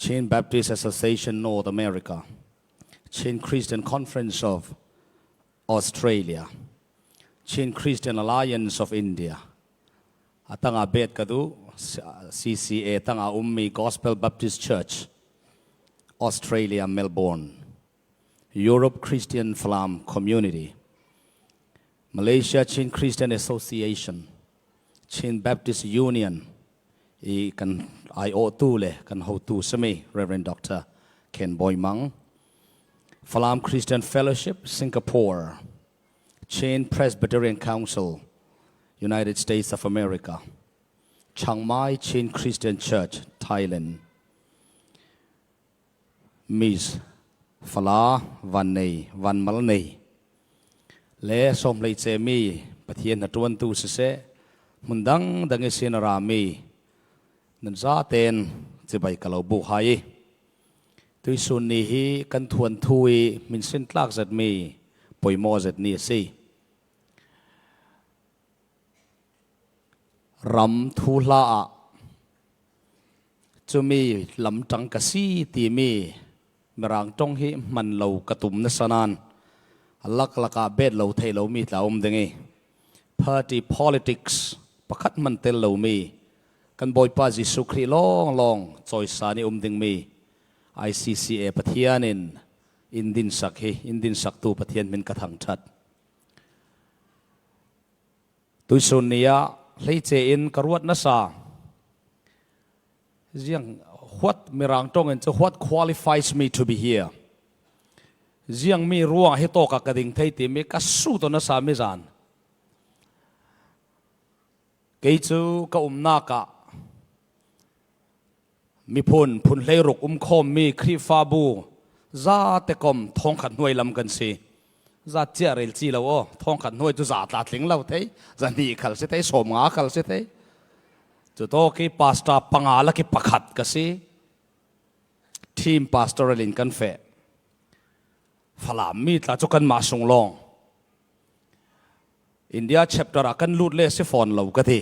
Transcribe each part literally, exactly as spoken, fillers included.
Chin Baptist Association North America, Chin Christian Conference of Australia, Chin Christian Alliance of India, a tanga bet ka duh, C C A tanga um mi Gospel Baptist Church, Australia, Melbourne, Europe Christian Falam Community, Malaysia Chin Christian Association, Chin Baptist Union, i kan aiawhtu le kan hotu simi Reverend Doctor Ken Boimang, Falam Christian Fellowship, Singapore, Chin Presbyterian Council, United States of America, Chiang Mai Chin Christian Church, Thailand, Miss Fala Vannei, Vanmalnei, le sawm hleice mi Pathian hna ṭuantu siseh, hmun dang dang i sin a ra mi nan zaten cibai ka lo buh hai i, tuisun ni hi kan thuanthu i hminsin tlak zet mi poimaw zet ni a si. Ram thuhla ah cumi lamṭang ka si timi Mirang ṭong hi hman lo ka tum nasa nan, a laklak ah bet lo theih lo mi tla um ding i, party politics pakhat hman tel lo mi, kan Bawipa Jesuh Khrih lawnglawng cawisan i um ding mi I C C A Pathian in in dinsak hi, in dinsaktu Pathian hmin ka thangṭhat. Tuisun ni ah hleice in ka ruat nasa, ziang, what, Mirang ṭong in cu, what qualifies me to be here? Ziang mi ruang hi tawk ah ka ding thei timi ka sut aw nasa mi zan. Kei cu ka umnak ah miphun phun hleiruk um khawmmi Khrihfabu zate kom thawngkhat hnuai lam kan si. Zat cia rel ci lo aw, thawngkhat hnuai cu za tla tling lo thei, za hnih khal si thei, sawm nga khal si thei. Cu tawk i pastor panga lak i pakhat ka si. Team pastoral in kan feh. Falam mi tla cu kanmah sung lawng India chapter ah kan lut le si fawn lo ka ti.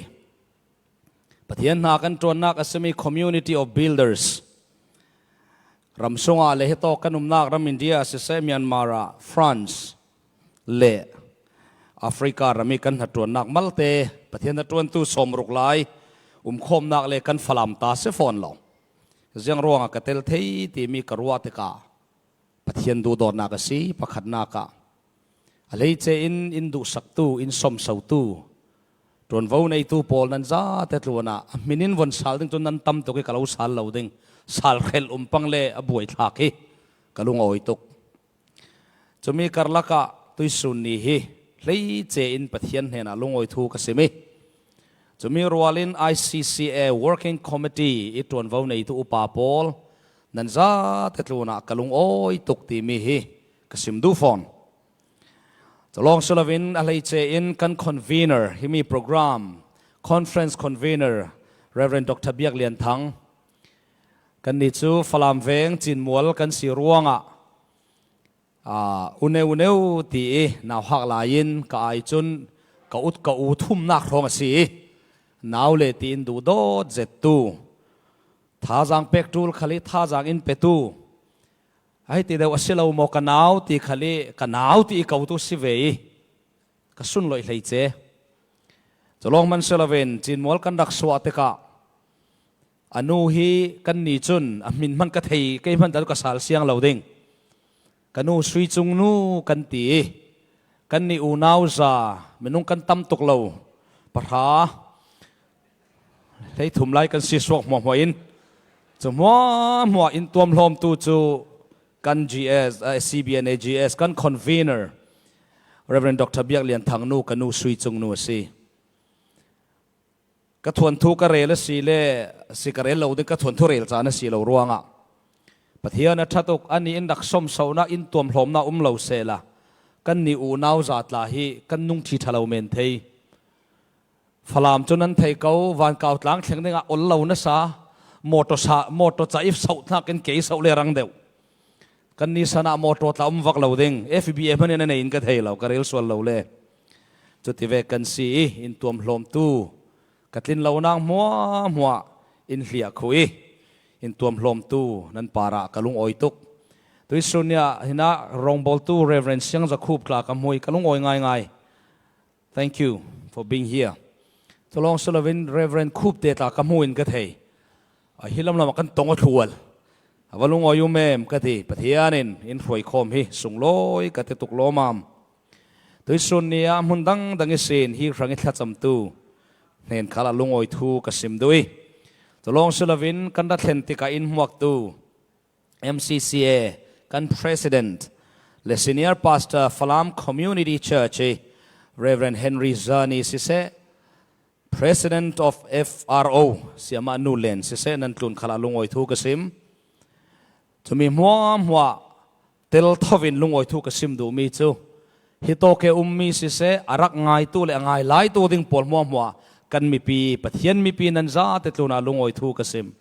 Pathian hna kan ṭuannak a simi community of builders. Ram sungah le hitawk kan umnak ram India siseh, Myanmar ah, France le Africa ram i kan hnaṭuannak malte Pathian hnaṭuantu sawmruk lai umkhawmnak le kan Falam ta si fawn lo. Ziang ruangah ka tel thei timi ka ruah tikah Pathian duhdawtnak a si, pakhatnak ah. A hleice in, in duhsaktu, in sawmsotu, ṭuanvo neitu pawl nan zate tlunah a hmin in von sal ding cu nan tam tuk i ka lo sal lo ding, sal hrelh um pang le a buaithlak hi ka lungawi tuk. Cumi karlak ah tuisun ni hi hleice in Pathian hnenah lungawi thu ka sim i, cumi rual in I C C A Working Committee i ṭuanvo neitu upa pawl nan zate tlunah ka lungawi tuk timi hi ka sim duh fawn. Cu lawng si loin a hleice in kan convener, himi program conference convener Reverend Doctor Biak Lian Thang, kannih cu Falam veng Cinmual kan si ruangah, aa, uneu uneu ti i nauhak lai in ka ai cun ka ut ka u thumnak hrawng a si i, nau le ti in duhdawt zettu, thazaang pek ṭul khal i thazaang in petu, a hi ti deuh a si lo maw, ka nau ti khal i ka nau ti i kotu si ve i, ka sunloih hleice. Cu lawng hman si loin Cinmual kan rak suah tikah a nu hi kannih cun a hmin hman ka thei, kei hman dah ka sal siang lo ding. Ka nu Sui Cung Nu kan ti i, kannih unau za minung kan tam tuk lo, pahra, hleithum lai kan si suak hmuahhmuah in, cu hmuahhmuah in tuamhlawmtu cu kan G S, eh, C B N A G S kan convener Reverend Doctor Biak Lian Thang nu, ka nu Sui Cung Nu a si. Ka thuanthu ka rel a si le, si ka rel lo ding, ka thuanthu rel caan a si lo ruangah Pathian a ṭha tuk, anih in rak sawmsohnak in tuamhlawmnak um lo sehla kannih unau za tla hi kan nung ṭhi ṭha lo men thei. Falam cu nan thei ko, Vankau tlang thleng dingah ol lo nasa, mawṭaw sa, mawṭaw ca i soh hnakin kei soh le rang deuh. Kannih san ah mawṭaw tla um vak lo ding, F B A hmanh in a nei in ka thei lo, ka rel sual lo le. Cutivek kan si i, in tuamhlawmtu ka tlin lonak hmuahhmuah in hliah khuh i, in tuamhlawmtu nan parah ka lungawi tuk. Tuisun ni-ah hinah rawngbawltu Reverend Siang Za Khup tla ka hmu hi, ka lungawi ngaingai. Thank you for being here. Tulawng si loin Reverend Khup te tla ka hmu in ka thei. A hi lamlamah kan tong a thlual. A va lungawi um em ka ti, Pathian in in hruai khawm hi, sunglawi ka ti tuk lawmam. Tuisun ni-ah hmun dangdang ihsin hi hrang i thlacamtu hnen khalah lungawi thu ka sim duh hi. Tulawng si loin kan ra thlen tikah in hmuaktu M C C A kan President le Senior Pastor Falam Community Church hi Reverend Henry Zani siseh, President of F R O Siamah Nu Len siseh, nan tlun khalah lungawi thu ka sim. Chumi hmuahhmuah tel thovin lungawi thu ka sim duhmi chu hi tawk e ummi siseh, a rak ngaitu le a ngai laitu ding pawl hmuahhmuah kan mipi, Pathian mipi nan zate tlunah lungawi thu ka sim.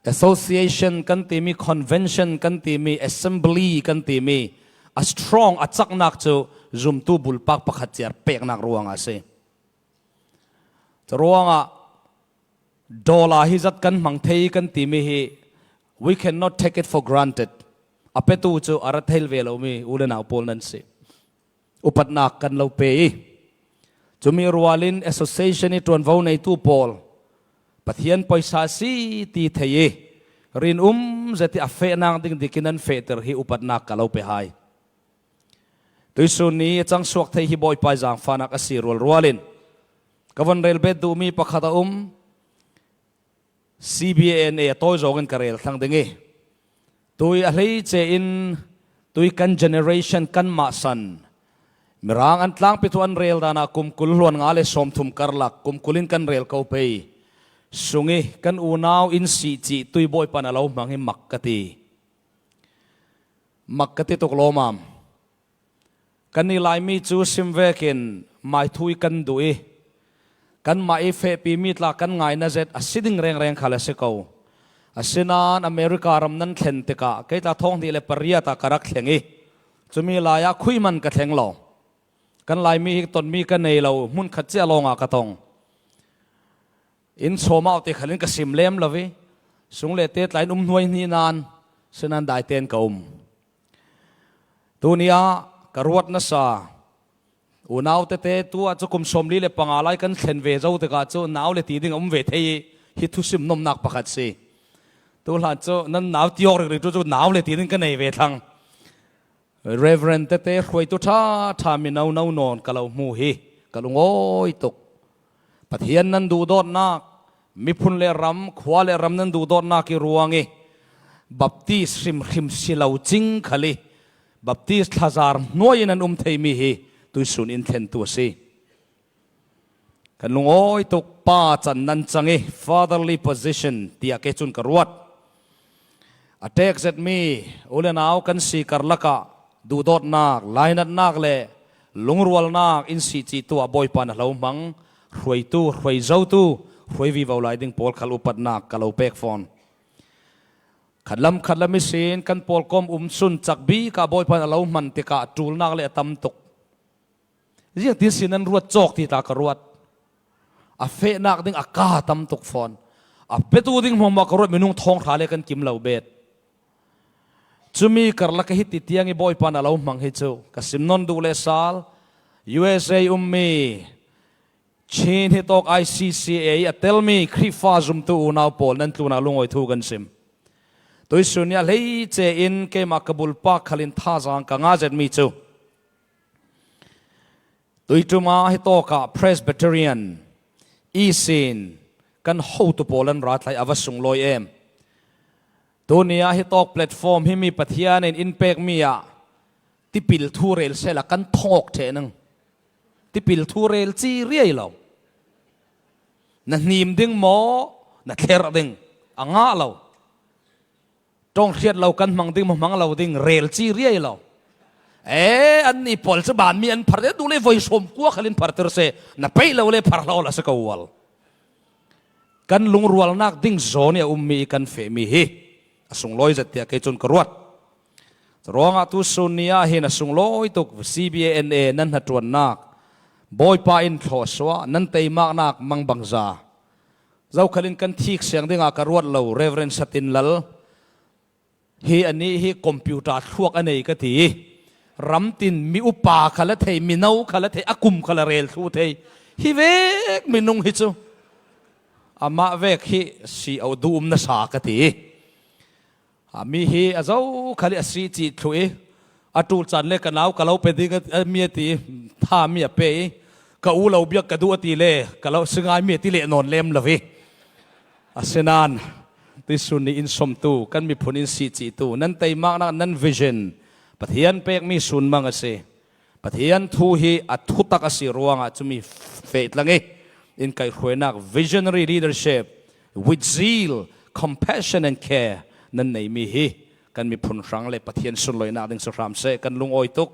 Association kan timi, convention kan timi, assembly kan timi, a strong, a chaknak chu zumtu bulpak pakhat ciar peknak ruangah a si. Churuangah dollar hi zat kan hmang thei kan timi hi, we cannot take it for granted. A petu chu a ra thei ve lomi u le nau pawl nan si. Upatnak kan lo pe hi. Chumi rualin association i ṭuanvo neitu pawl Pathian pawisa si ti thei hi, rinum zet hi a fehnak ding dikin an fehter hi upatnak ka lo pe hai. Tuisun ni a chang suak thei hi Bawipa i zangfahnak a si rualrualin ka von rel bet duhmi pakhat a um. C B A N A a tawi zawngin ka rel thlang ding hi. Tui a hleice in tui kan generation kan mahsan, Mirang an tlangpi thu an rel danah kum kul hluan nga le sawmthum karlak kum kulin kan rel ko pei sung hi. Kan unau in sih cih tui Bawipan a lo hmang hi mak ka ti. Mak ka ti tuk lawmam. Kan i Laimi cu sim vekin maithui kan duh i, kanmah i fehpimi tla kan ngaina zet a si ding rengreng khal a si ko. Asinain America ram nan thlen tikah kei tla thawng hnih le pariat ah ka rak thleng i, cumi lai-ah khui man ka thleng lo. Kan Laimi hi tonmi ka nei lo, hmun khat ciah lawngah ka tong. Inn sawmah te khalin ka sim lem lo i, sung le te tla in um hnuai hnih nan, sinan daiten ka um. Tuni ah ka ruat nasa unau tete tu ah cu kum sawmli le panga lai kan thlen ve zo tikah cu nau le ti ding a um ve thei i, hi thusim nomnak pakhat si. Tu hlan cu nan nau ti awk rikrik cu, cu nau le ti ding ka nei ve thlang. Reverend tete hruaitu ṭha ṭha mino no nawn ka lo hmu hi ka lungawi tuk. Pathian nan duhdawtnak, miphun le ram, khua le ram nan duhdawtnak i ruang i baptis hrimhrim si lo cing khal i baptis thlazar hnuai in an um theimi hi tuisun in thlentu a si. Kan lungawi tuk, pa can nan cang i fatherly position tiah kei cun ka ruat. A ṭek zetmi u le nau kan si karlakah duhdawtnak, lainatnak le lungrualnak in sih cih tu ah Bawipa na hlo hmang hruaitu, hruai zotu, hruai vivo lai ding pawl khal upatnak ka lo pek fawn. Khatlam khatlam ihsin kan pawlkom um sun cak bik ah Bawipa na lo hman tikah ṭulnak le a tam tuk. Ziangtin si nan ruat cawk ti tla ka ruat. A fehnak ding a ka tam tuk fawn. A petu ding hmuahhmuah ka ruat, minung thawng hra le kan kim lo bet. Cumi karlak a hi ti tiang i Bawipa na lo hmang hi cu ka sim nawn duh le sal. U S A ummi Chin hi tawk I C C A a telmi Khrihfa zumtu unau pawl nan tlunah lungawi thu kan sim. Tuisun ni a hleice in keimah ka bulpak khalin thazaang ka ngah zetmi cu Tuiṭum ah hi tawkah Presbyterian ihsin kan hotu pawl an ra thlai a va sunglawi em. Tuni ah hi tawk platform himi Pathian in in pekmi ah tipil thu rel sehla kan thawng awk ṭheh ning. Tipil thu rel ci riai lo. Na hnim ding maw, na thlerh ding a ngah lo. Ṭong hriat lo kan hmang ding maw, hmang lo ding rel ci riai lo. E, annih pawl cu banmi an phar deuh duh le voi sawmkua khalin pharter seh, na peih lo le phar hlah awla si ko ual. Kan lungrualnak ding zawn i a ummi i kan fehmi hi a sunglawi zet tiah kei cun ka ruat. Ruangah tusun ni ah hin a sunglawi tuk C B A N A nan hnaṭuannak Bawipa in thlawsuah nan teimaknak mangbangza Zokhalin kan thik siang dingah ka ruat lo Reverend Satin Lal hi, anih hi computer thluak a nei ka ti. Ramtin mi upa kha la thei, mi no kha la thei, a kum kha la rel thlu thei hi vek minung hi chu. Amah vek hi si au du um nasa ka ti. A mi hi a zokhal hi a si cih thlu i, a tul caan le ka nau ka lo pe ding a, a mi a ti, tha mi a pe i, ka u lo biak ka duh a ti le, ka lo singai mi a ti leh nawn lem lo i. Asinan, tuisun ni in sawmtu, kan miphun in si cihtu, nan teimaknak, nan vision, Pathian pek mi sun mang a si. Pathian thu hi a thutak a si ruangah cumi feh tlang i, in kaihhruainak, visionary leadership with zeal, compassion and care nan nei mi hi kan miphun hrang le Pathian sunloinak ding si hram seh, kan lungawi tuk.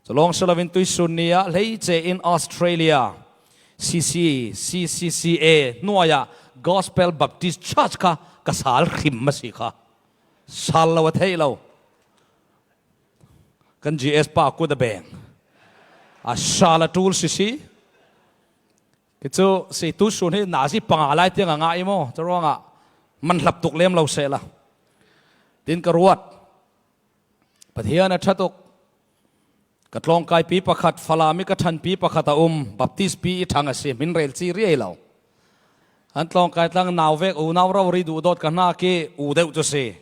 Cu lawng si loin tuisun ni ah hleice in Australia, C C, C C C A hnuai ah Gospel Baptist Church kha ka sal hrim a si kha. Sal lo a theih lo. Kan G S pa kut a beng. A sal a tul sisi. Hi cu si tuisun hi nazi panga lai tiang a ngah i maw? Cu ruangah man hlap tuk lem lo sehla. Tin ka ruat. Pathian a ṭha tuk. Ka tlawngkaipi pakhat, Falam i ka ṭhanpi pakhat a um, Baptist pi i ṭhang a si, min rel ci riai lo. An tlawngkai tlang nau vek unau rori duhdawt ka hnak i u deuh cu si.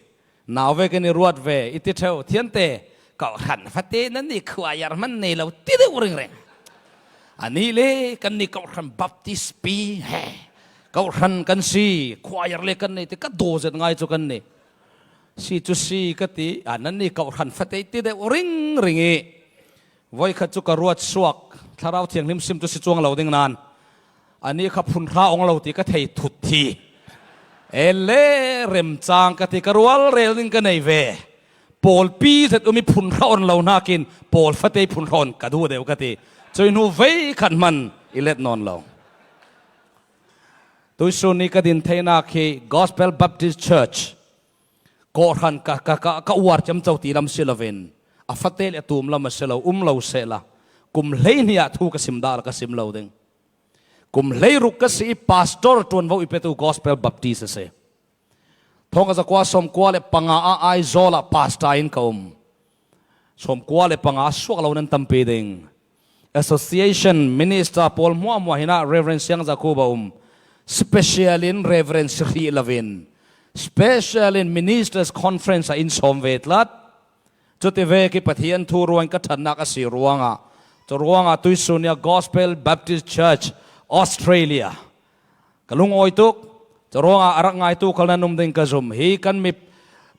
Nau vek in i ruat ve, i ti ṭheu, thiante, kawhhran fate nan i khuayar hman nei lo, ti deuh ringring. Anih le kan ni kawhhran Baptist pi, he, kawhhran kan si, khuayar le kan nei ti ka daw zet ngai cu kan ni. Si cu si ka ti, a nan ni kawhhran fate ti deuh ringring i. Voikhat cu ka ruat suak, Thlarau Thianghlim sim cu si cuang lo ding nan. Anih kha phunhra ong lo ti ka thei thut thi. E le remcang ka ti ka rual rel ding ka nei ve. Pawlpi zet um i phunhra on lo hnakin pawl fate phunhra on ka duh deuh ka ti. Cui hnu vei khat hman i let nawn lo. Tuisun ni ka din theinak hi Gospel Baptist Church kawhhran ka, ka, ka, ka uar ciamco ti lam si loin a fate le a tum lam a si lo, um lo sehla kum hleihnih ah thu ka sim dah la ka sim lo ding. Kum hleiruk ka si i pastor ṭuanvo i petu Gospel Baptist a si. Thawngkhat zakua sawmkua le panga ah Aizawl ah pastor in ka um. Sawmkua le panga suak lo nan tampi ding. Association minister pawl hmuahhmuah hinah Reverend Siang Za Khup a um. Special in Reverend Sihri lovin. Special in Ministers Conference a in sawm ve tlat. Cuti vek i Pathian thu ruang ka ṭhatnak a si ruangah, cu ruangah tuisun ni ah Gospel Baptist Church Australia ka lungawi tuk. Cu ruangah a rak ngaitu khal nan um ding ka zum. Hi kan mi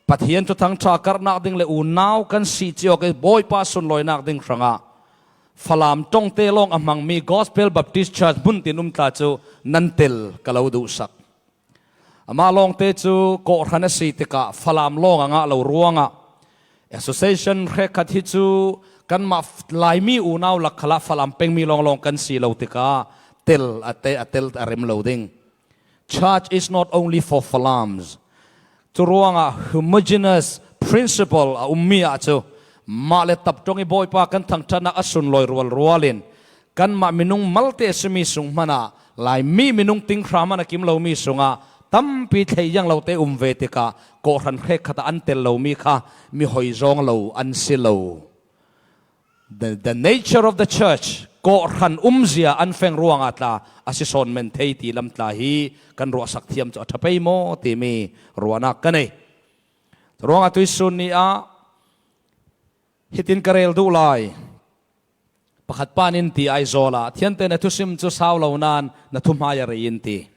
Pathian thuthang ṭha karhnak ding le unau kan si ci awk i Bawipa sunlawinak ding hrangah Falam ṭongte lawng a hmangmi Gospel Baptist Church hmun tin um tla cu nan tel ka lo duhsak. Amah lawngte cu kawhhran a si tikah Falam lawng a ngah lo ruangah association hrekkhat hi cu kanmah Laimi unau lak khalah Falam pengmi lawnglawng kan si lo tikah tel a te, a tel a rem lo ding. Church is not only for Falams. Cu ruangah homogeneous principle a ummi ah cu mah le tapṭong i Bawipa kan thangṭhatnak a sunlawi rualrual in kanmah minung malte a simi sung hmanah Laimi minung tinghra hman a kim lomi sungah tampi thleiang lote um ve tikah kawhhran hrekkhat ah an tel lomi kha mi hoi zawng lo an si lo. The, the nature of the church, kawhhran umzia an feng ruangah tla a si sawn men thei ti lam tla hi kan ruahsak thiam cu a ṭha pei maw timi ruahnak ka nei. Ruangah tuisun ni ah hitin ka rel duh lai. Pakhat pan in ti Aizawl ah, thiante na thusim cu sau lo nan na thuhmai a rei in ti.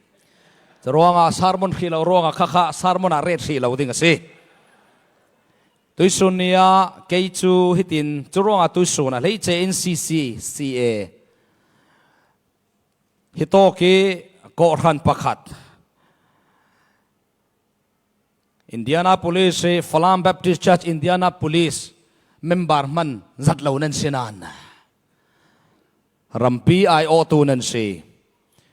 Cu ruangah sermon hrih lo ruangah khakha sermon ah ret hrih lo ding a si. Tuisun ni ah kei cu hitin, cu ruangah tuisun ah hleice in C C C A hi tawk i kawhhran pakhat Indianapolis i Falam Baptist Church Indianapolis member hman zat lo nan si nan rampi ai awtu nan si.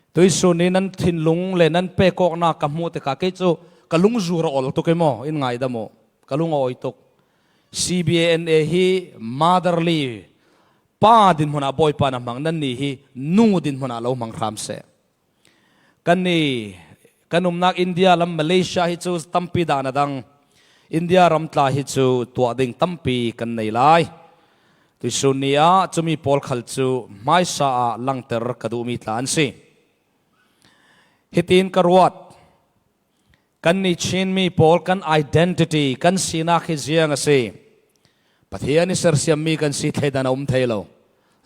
Tuisun ni nan thinlung le nan pekawknak ka hmuh tikah kei cu ka lungzur a ol tuk i maw, in ngaidam uh, ka lungawi tuk. C B A N A hi motherly, pa dinhmun ah Bawipa na hmang, nannih hi nu dinhmun ah lo hmang hram seh. Kannih Kan umnak India lam, Malaysia hi cu tampi dah na dang, India ram tla hi cu tuah ding tampi kan nei lai. Tuisun ni ah cumi pawl khal cu hmaisa ah langter ka duhmi tla an si. Hitin ka ruat. Kannih Chinmi pawl kan identity, kan sinak hi ziang a si. Pathian i sersiammi kan si, thleidan a um thei lo.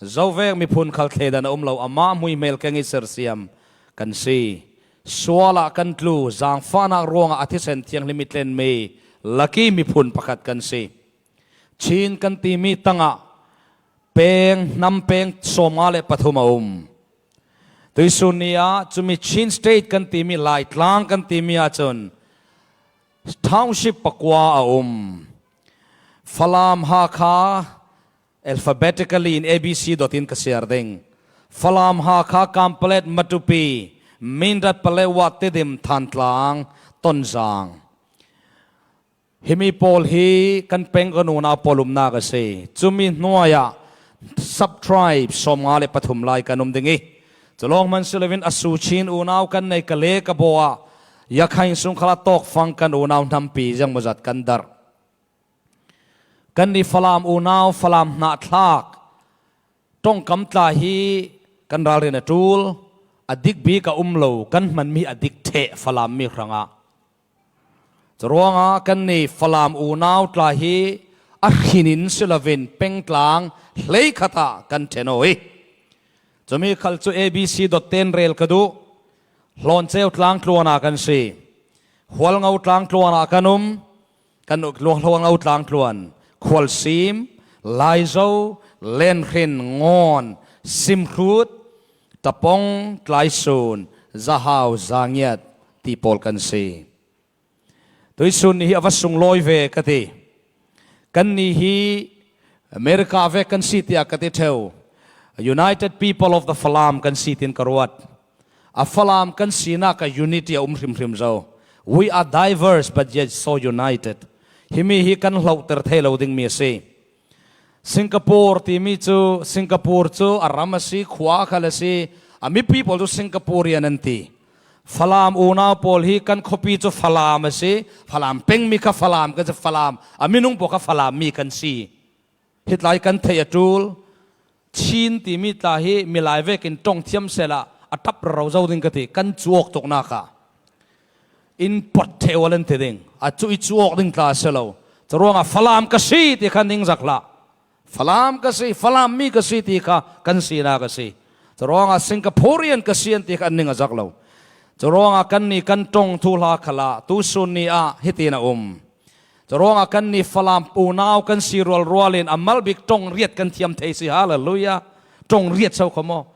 Zovek miphun khal thleidan a um lo, amah hmuihmel keng i sersiam kan si. Sual ah kan tlu, zaangfahnak ruangah a thisen thianghlim i tlenmi laki miphun pakhat kan si. Chin kan timi tangah peng, hnam peng sawmnga le pathum a um. Tuisun ni ah cumi Chin State kan timi, Laitlang kan timi ahcun township pakua a um. Falam, Hakha, alphabetically in A B C dot in ka siar ding. Falam, Hakha, Kanpetlet, Matupi, Mindat, Paletwa, Tidim, Thantlang, Tonzang. Himi pawl hi kan peng, kan unau pawl umnak a si. Cumi hnuai ah sub-tribe sawmnga le pathum lai kan um ding i, cu lawng hman si loin a su Chin unau kan nei, ka le ka baw ah Yakhain sung khal ah tawkfang kan unau hnampi ziangmawzat kan darh. Kannih Falam unau, Falam hnahthlak ṭongkam tla hi kan ralrin a ṭul, a dik bik a um lo, kan hmanmi a dik ṭheh Falam mi hrangah. Curuangah kannih Falam unau tla hi a hrin in si loin pengtlang hleikhat ah kan ṭhen aw i, cumi khal cu A B C dot ten rel ka duh. Hlawnceu tlangtluan ah kan si. Hualngo tlangtluan ah kan um. Kan Hualngo tlangtluan, Khualsim, Laizo, Lenhrin, Ngawn, Simhrut, Tapong, Tlaisun, Zahau, Zangiat ti pawl kan si. Tuisun ni hi a va sunglawi ve ka ti. Kannih hi America vek kan si tiah ka ti ṭheu. United People of the Falam kan si tin ka ruat. A Falam kan sinak ah unity a um hrimhrim zo. We are diverse but yet so united. Himi hi kan hlohter thei lo dingmi a si. Singapore timi cu, Singapore cu a ram a si, khua khal a si, a mipi pawl cu Singaporean an ti. Falam unau pawl hi kan khuapi cu Falam a si, Falam pengmi kha Falam kan si, Falam a minung pawl kha Falam mi kan si. Hi tlai kan theih a ṭul. Chin timi tla hi milai vekin ṭong thiam sehla a ṭap rero zo ding ka ti, kan cu awk tuknak ah in pot ṭheh ual an ti ding, a cu i cu awk ding tla a si lo. Curuangah Falam ka si ti kha ning zak hlah. Falam ka si, Falam mi ka si ti kha kan sinak a si. Curuangah Singaporean ka si an ti kha an ning a zak lo. Curuangah kannih kan ṭong thuhla khal ah tusun ni ah hitin a um. Curuangah kannih Falam unau kan si rualrual in a mal bik ṭong riat kan thiam thei si. Hallelujah. Ṭong riat so kho maw?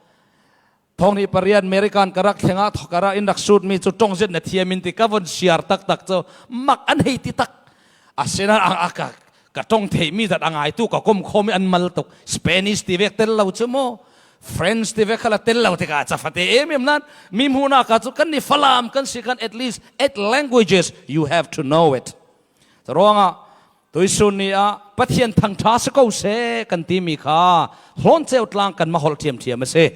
Thawng hnih pariat American ka rak thleng ah, ka rak in rak sutmi cu ṭong zet na thiam in ti ka von siar taktak cu mak an hei ti tak. Asinain a, a, ka, ka ṭong theihmi zat a ngaitu ka komkhawm i an mal tuk. Spanish ti vek tel lo cu maw? French ti vek khala tel lo tikah a cafate em em nan mi hmuhnak ah cu kannih Falam kan si khan at least eight languages you have to know it. Curuangah tuisun ni ah Pathian thangṭha si ko seh kan timi kha hlawnceu tlang kan mah holh ṭhiamṭhiam a si.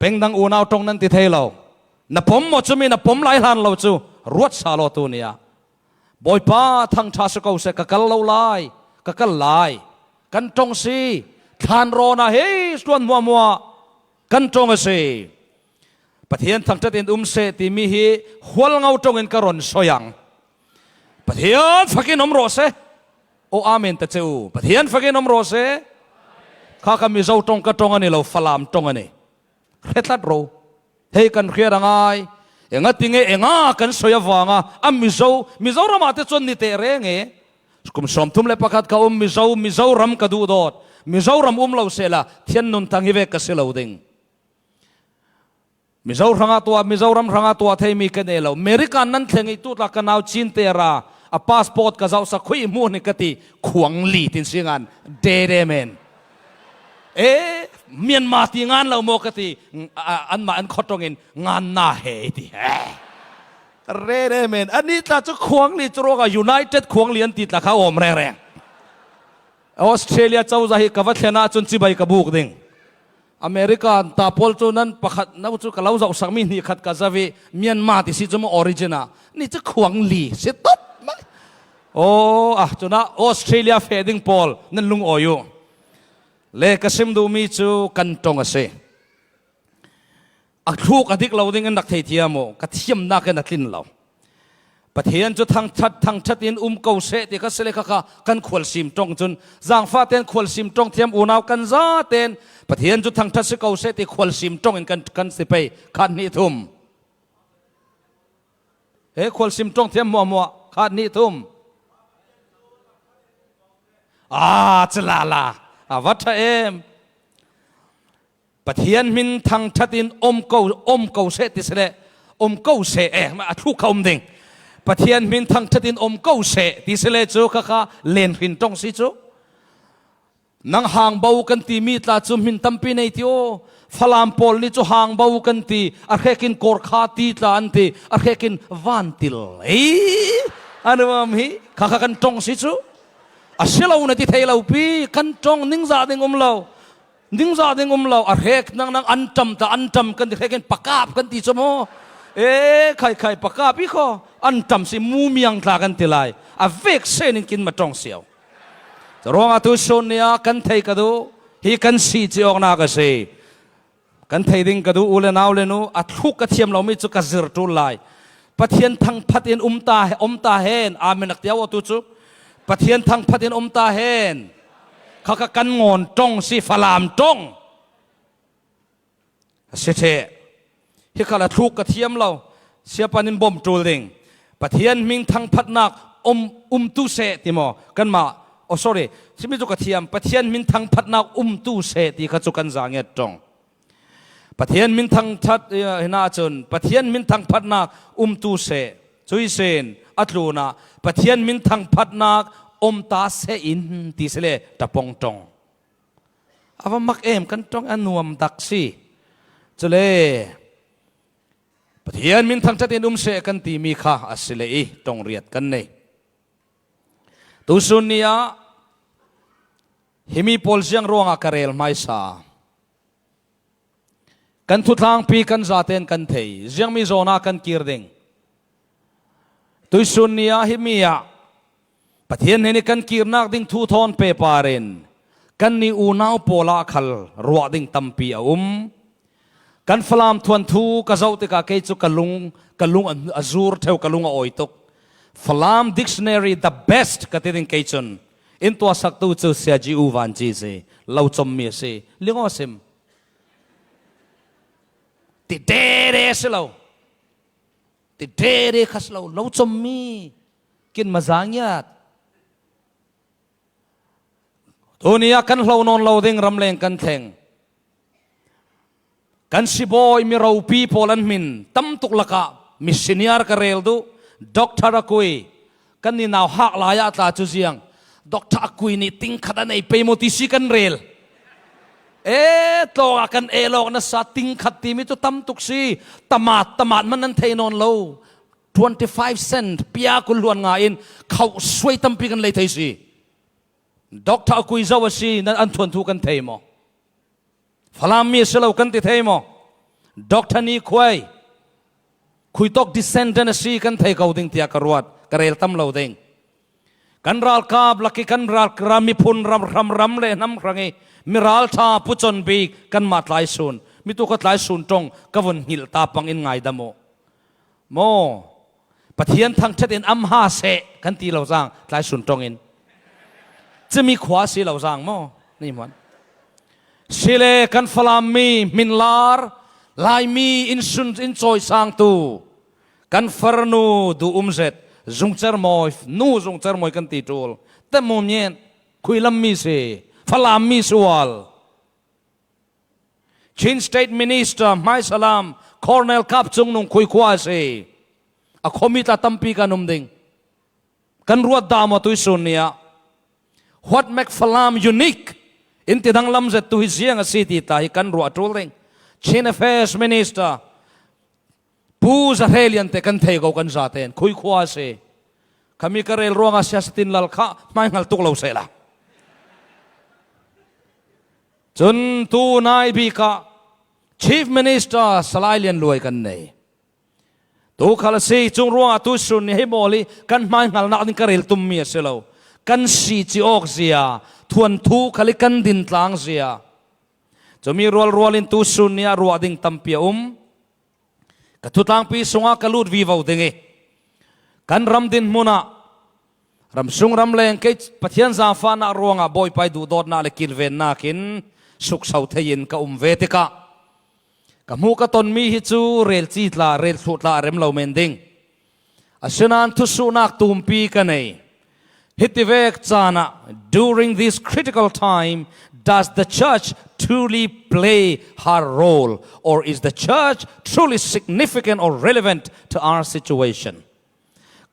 Pengdang unau ṭong nan ti thei lo. Na pom maw? Cumi na pom lai hlan lo cu ruat sa law tu ni ah. Bawipa, thangṭha si ko seh, ka kal lo lai, ka kal lai. Kan ṭong si, thlan rawn ah hei hluan hmuahhmuah kan ṭong a si. Pathian thangṭhat in um seh timi hi Hualngo ṭong in ka rawn sawi ang. Pathian fakin um rawh seh. O, amen ta che u. Pathian fakin um rawh seh. Kha kha Mizo ṭong ka ṭong a ni lo, Falam ṭong a ni. Hretlat ro. Hei kan hriat a ngai. Engatinge enga kan sawi avanga a Mizo, Mizoram ah te chuan ni teh reng e. Kum sawmthum le pakhat ka um, Mizo, Mizoram ka duhdawt. Mizoram um lo sehla thian nunthang hi vek ka si lo ding. Mizo hrangah tuah, Mizoram hrangah tuah theimi ka nei lo. American nan thleng i tu tlak ka nau Chin te ra, a passport ka zauhsak, khui hmuh ni ka ti, khuangli tin singan, dead amen. E, Myanmar ti ngan lo maw ka ti, a, anmah an khaw ṭongin ngan na he i ti. Eh. Dead amen. Ani tla cu khuangli cu ruangah United khuangli an ti tla kha awm rengreng. Australia cozah hi ka va thlen ahcun cibai ka buk ding. America ta pawl cu nan pakhat no cu ka lo zohsak mi hnih khat ka zavi Myanmar ti si cu maw origin ah ni cu khuang li si tot mai. Oh, ah, cunah Australia feh ding pawl nan lungawi uh. Le ka sim duhmi cu kan ṭong a si. A thluk a dik lo ding in rak thei thiam uh, ka thiamnak in a tlin lo. Pathian cu thangṭhat, thangṭhat in um ko seh ti kha si le kha kha kan khualsim ṭong cun, zangfah ten khualsim ṭong thiam unau kan za ten Pathian cu thangṭhat si ko seh ti khualsim ṭong in kan, kan si pei khat hnih thum. He khualsim ṭong thiam hmuahhmuah khat hnih thum. Ah, cu lala. A va ṭha em. Pathian hmin thangṭhat in om ko, om ko seh ti si le, om ko seh, eh, a thluk kha um ding. Pathian hmin thangṭhat in om ko seh ti si le cu kha kha len hrin ṭong si cu. Nang hangbo kan timi tla cu hmin tampi nei ti aw. Falam pawl nih cu hangbo kan ti, a hrek in Kawrkha ti tla an ti, a hrek in vantil. Ei, an um hi, kha kha kan ṭong si cu. A si lo na ti thei lo pi, kan ṭong ningzah ding um lo. Ningzah ding um lo, a hrek nang nang an ṭam ta, an ṭam kan ti hrek in pakap kan ti cu maw? E, khai khai pakap i kho, an ṭam si mumiang tla kan ti lai. A vek sen in kin ma ṭong sio. Curuangah tusun ni ah kan thei ka duh, hi kan si ci awknak a si. Kan thei ding ka duh u le nau le nu, a thluk ka thiam lomi cu ka zir ṭul lai. Pathian thangphat in um ta, om ta hen, amen ak tiau tu cu. Pathian thangphat in um ta hen. Kha kha kan ngawn ṭong si, Falam ṭong. A si ṭheh. Hi kha la thluk ka thiam lo. Siapa nin bawm ṭul ding. Pathian hmin thangphatnak um, um tu seh ti maw? Kanmah, oh, sorry. Simi cu ka thiam. Pathian hmin thangphatnak um tu seh ti kha cu kan za ngiat ṭong. Pathian hmin thangṭhat, eh, hinah cun Pathian hmin thangphatnak um tu seh. Cui sin a tlunah Pathian hmin thangphatnak om ta seh in ti si le ṭapong ṭong. A va mak em kan ṭong a nuam dak si. Cule Pathian hmin thangṭhat in um seh kan timi kha a si le i ṭong riat kan nei. Tusun ni ah himi pawl ziang ruangah ka rel hmaisa. Kan thutlangpi kan zaten kan thei, ziangmi zawn ah kan kir ding. Tuisun ni ah himi ah Pathian hnen i kan kirnak ding thu thawn pehpar in kannih unau pawl ah khal ruah ding tampi a um. Kan Falam thuanthu ka zoh tikah kei cu ka lung, ka lung a, a zur ṭheu, ka lung a awi tuk. Falam Dictionary the best ka ti ding kei cun in tuahsaktu cu Sia Ji U Van Ci si, lo commi a si. Lingaw a sim. Ti dere si lo. Ti dere kha si lo. Lo commi. Kin ma za ngiat. Tuni ah kan hlo nawn lo ding ramleng kan thleng. Kan sibawi mi ropi pawl an hmin tam tuk lakah mi senior ka rel duh, Doctor a kui. Kan ni nau hak lai ah tla cu ziang, Doctor a kui nih ting khat a nei pei maw ti si kan rel. E, tlawng ah kan ehlawk nasa ting khat timi cu tam tuk si, tamat, tamat man nan thei nawn lo. Twenty five cent, pia kul luan nga in khauh suai tampi kan lei thei si. Doctor a kui zo a si, nan an thuanthu kan thei maw? Falam mi a si lo kan ti thei maw? Doctor Ni Khuai, Khuitawk descendant a si kan thei ko ding tiah ka ruat, ka rel tam lo ding. Kan ralkap lak i kan ral, ram miphun ram, ram, ram le hnam hrang i mi ralṭha pucon bik kanmah tlaisun, mi tu kha tlaisun ṭong ka vun hngilh ta pang in ngaidam uh. Maw, Pathian thangṭhat in am ha seh kan ti lo zang, tlaisun ṭong in. Cimi khua si lo zang maw? Ni hmuan. Sile kan Falam mi hminlar, Laimi in sun in cawisangtu, kan farnu duh um zet, Zungcer Mawi, nu Zungcer Mawi kan ti ṭul. Temu Myen, Khuilam mi si, Falam mi sual. Chin State Minister hmaisa lam Colonel Kap Cung Nung Khui khua a si. A khuami tla tampi kan um ding. Kan ruat dah maw tuisun ni ah? What make Falam unique? In ti danglam zet tu hi ziang a si ti tla hi kan ruah ṭul ding. Chin Affairs Minister Pu Za Hre Lian te kan thei ko kan zaten. Khui khua a si. Khami ka rel ruangah Sia Sitin Lal kha hmai hngal tuk lo sehla. Cun tunai bik ah Chief Minister Salai Lian Luai kan nei. Tu khal a si, cun ruangah tusun ni hei mawl i kan hmai hngalnak ding ka rel tummi a si lo. Kan sihci awk zia, thuanthu khal i kan din tlang zia. Cumi rualrual in tusun ni ah ruah ding tampi a um. Ka thutlangpi sungah ka lut vivo ding i, kan ram dinhmun ah, ramsung ramleng kei Pathian zaangfahnak ruangah Bawipa ih duhdawtnak le kilvennak in sukso thei in ka um ve tikah, ka hmuh ka tonmi hi cu rel ci tla, rel thluh tla a rem lo men ding. Asinain thusuhnak tumpi ka nei. Hitivek caan ah, during this critical time, does the church truly play her role, or is the church truly significant or relevant to our situation?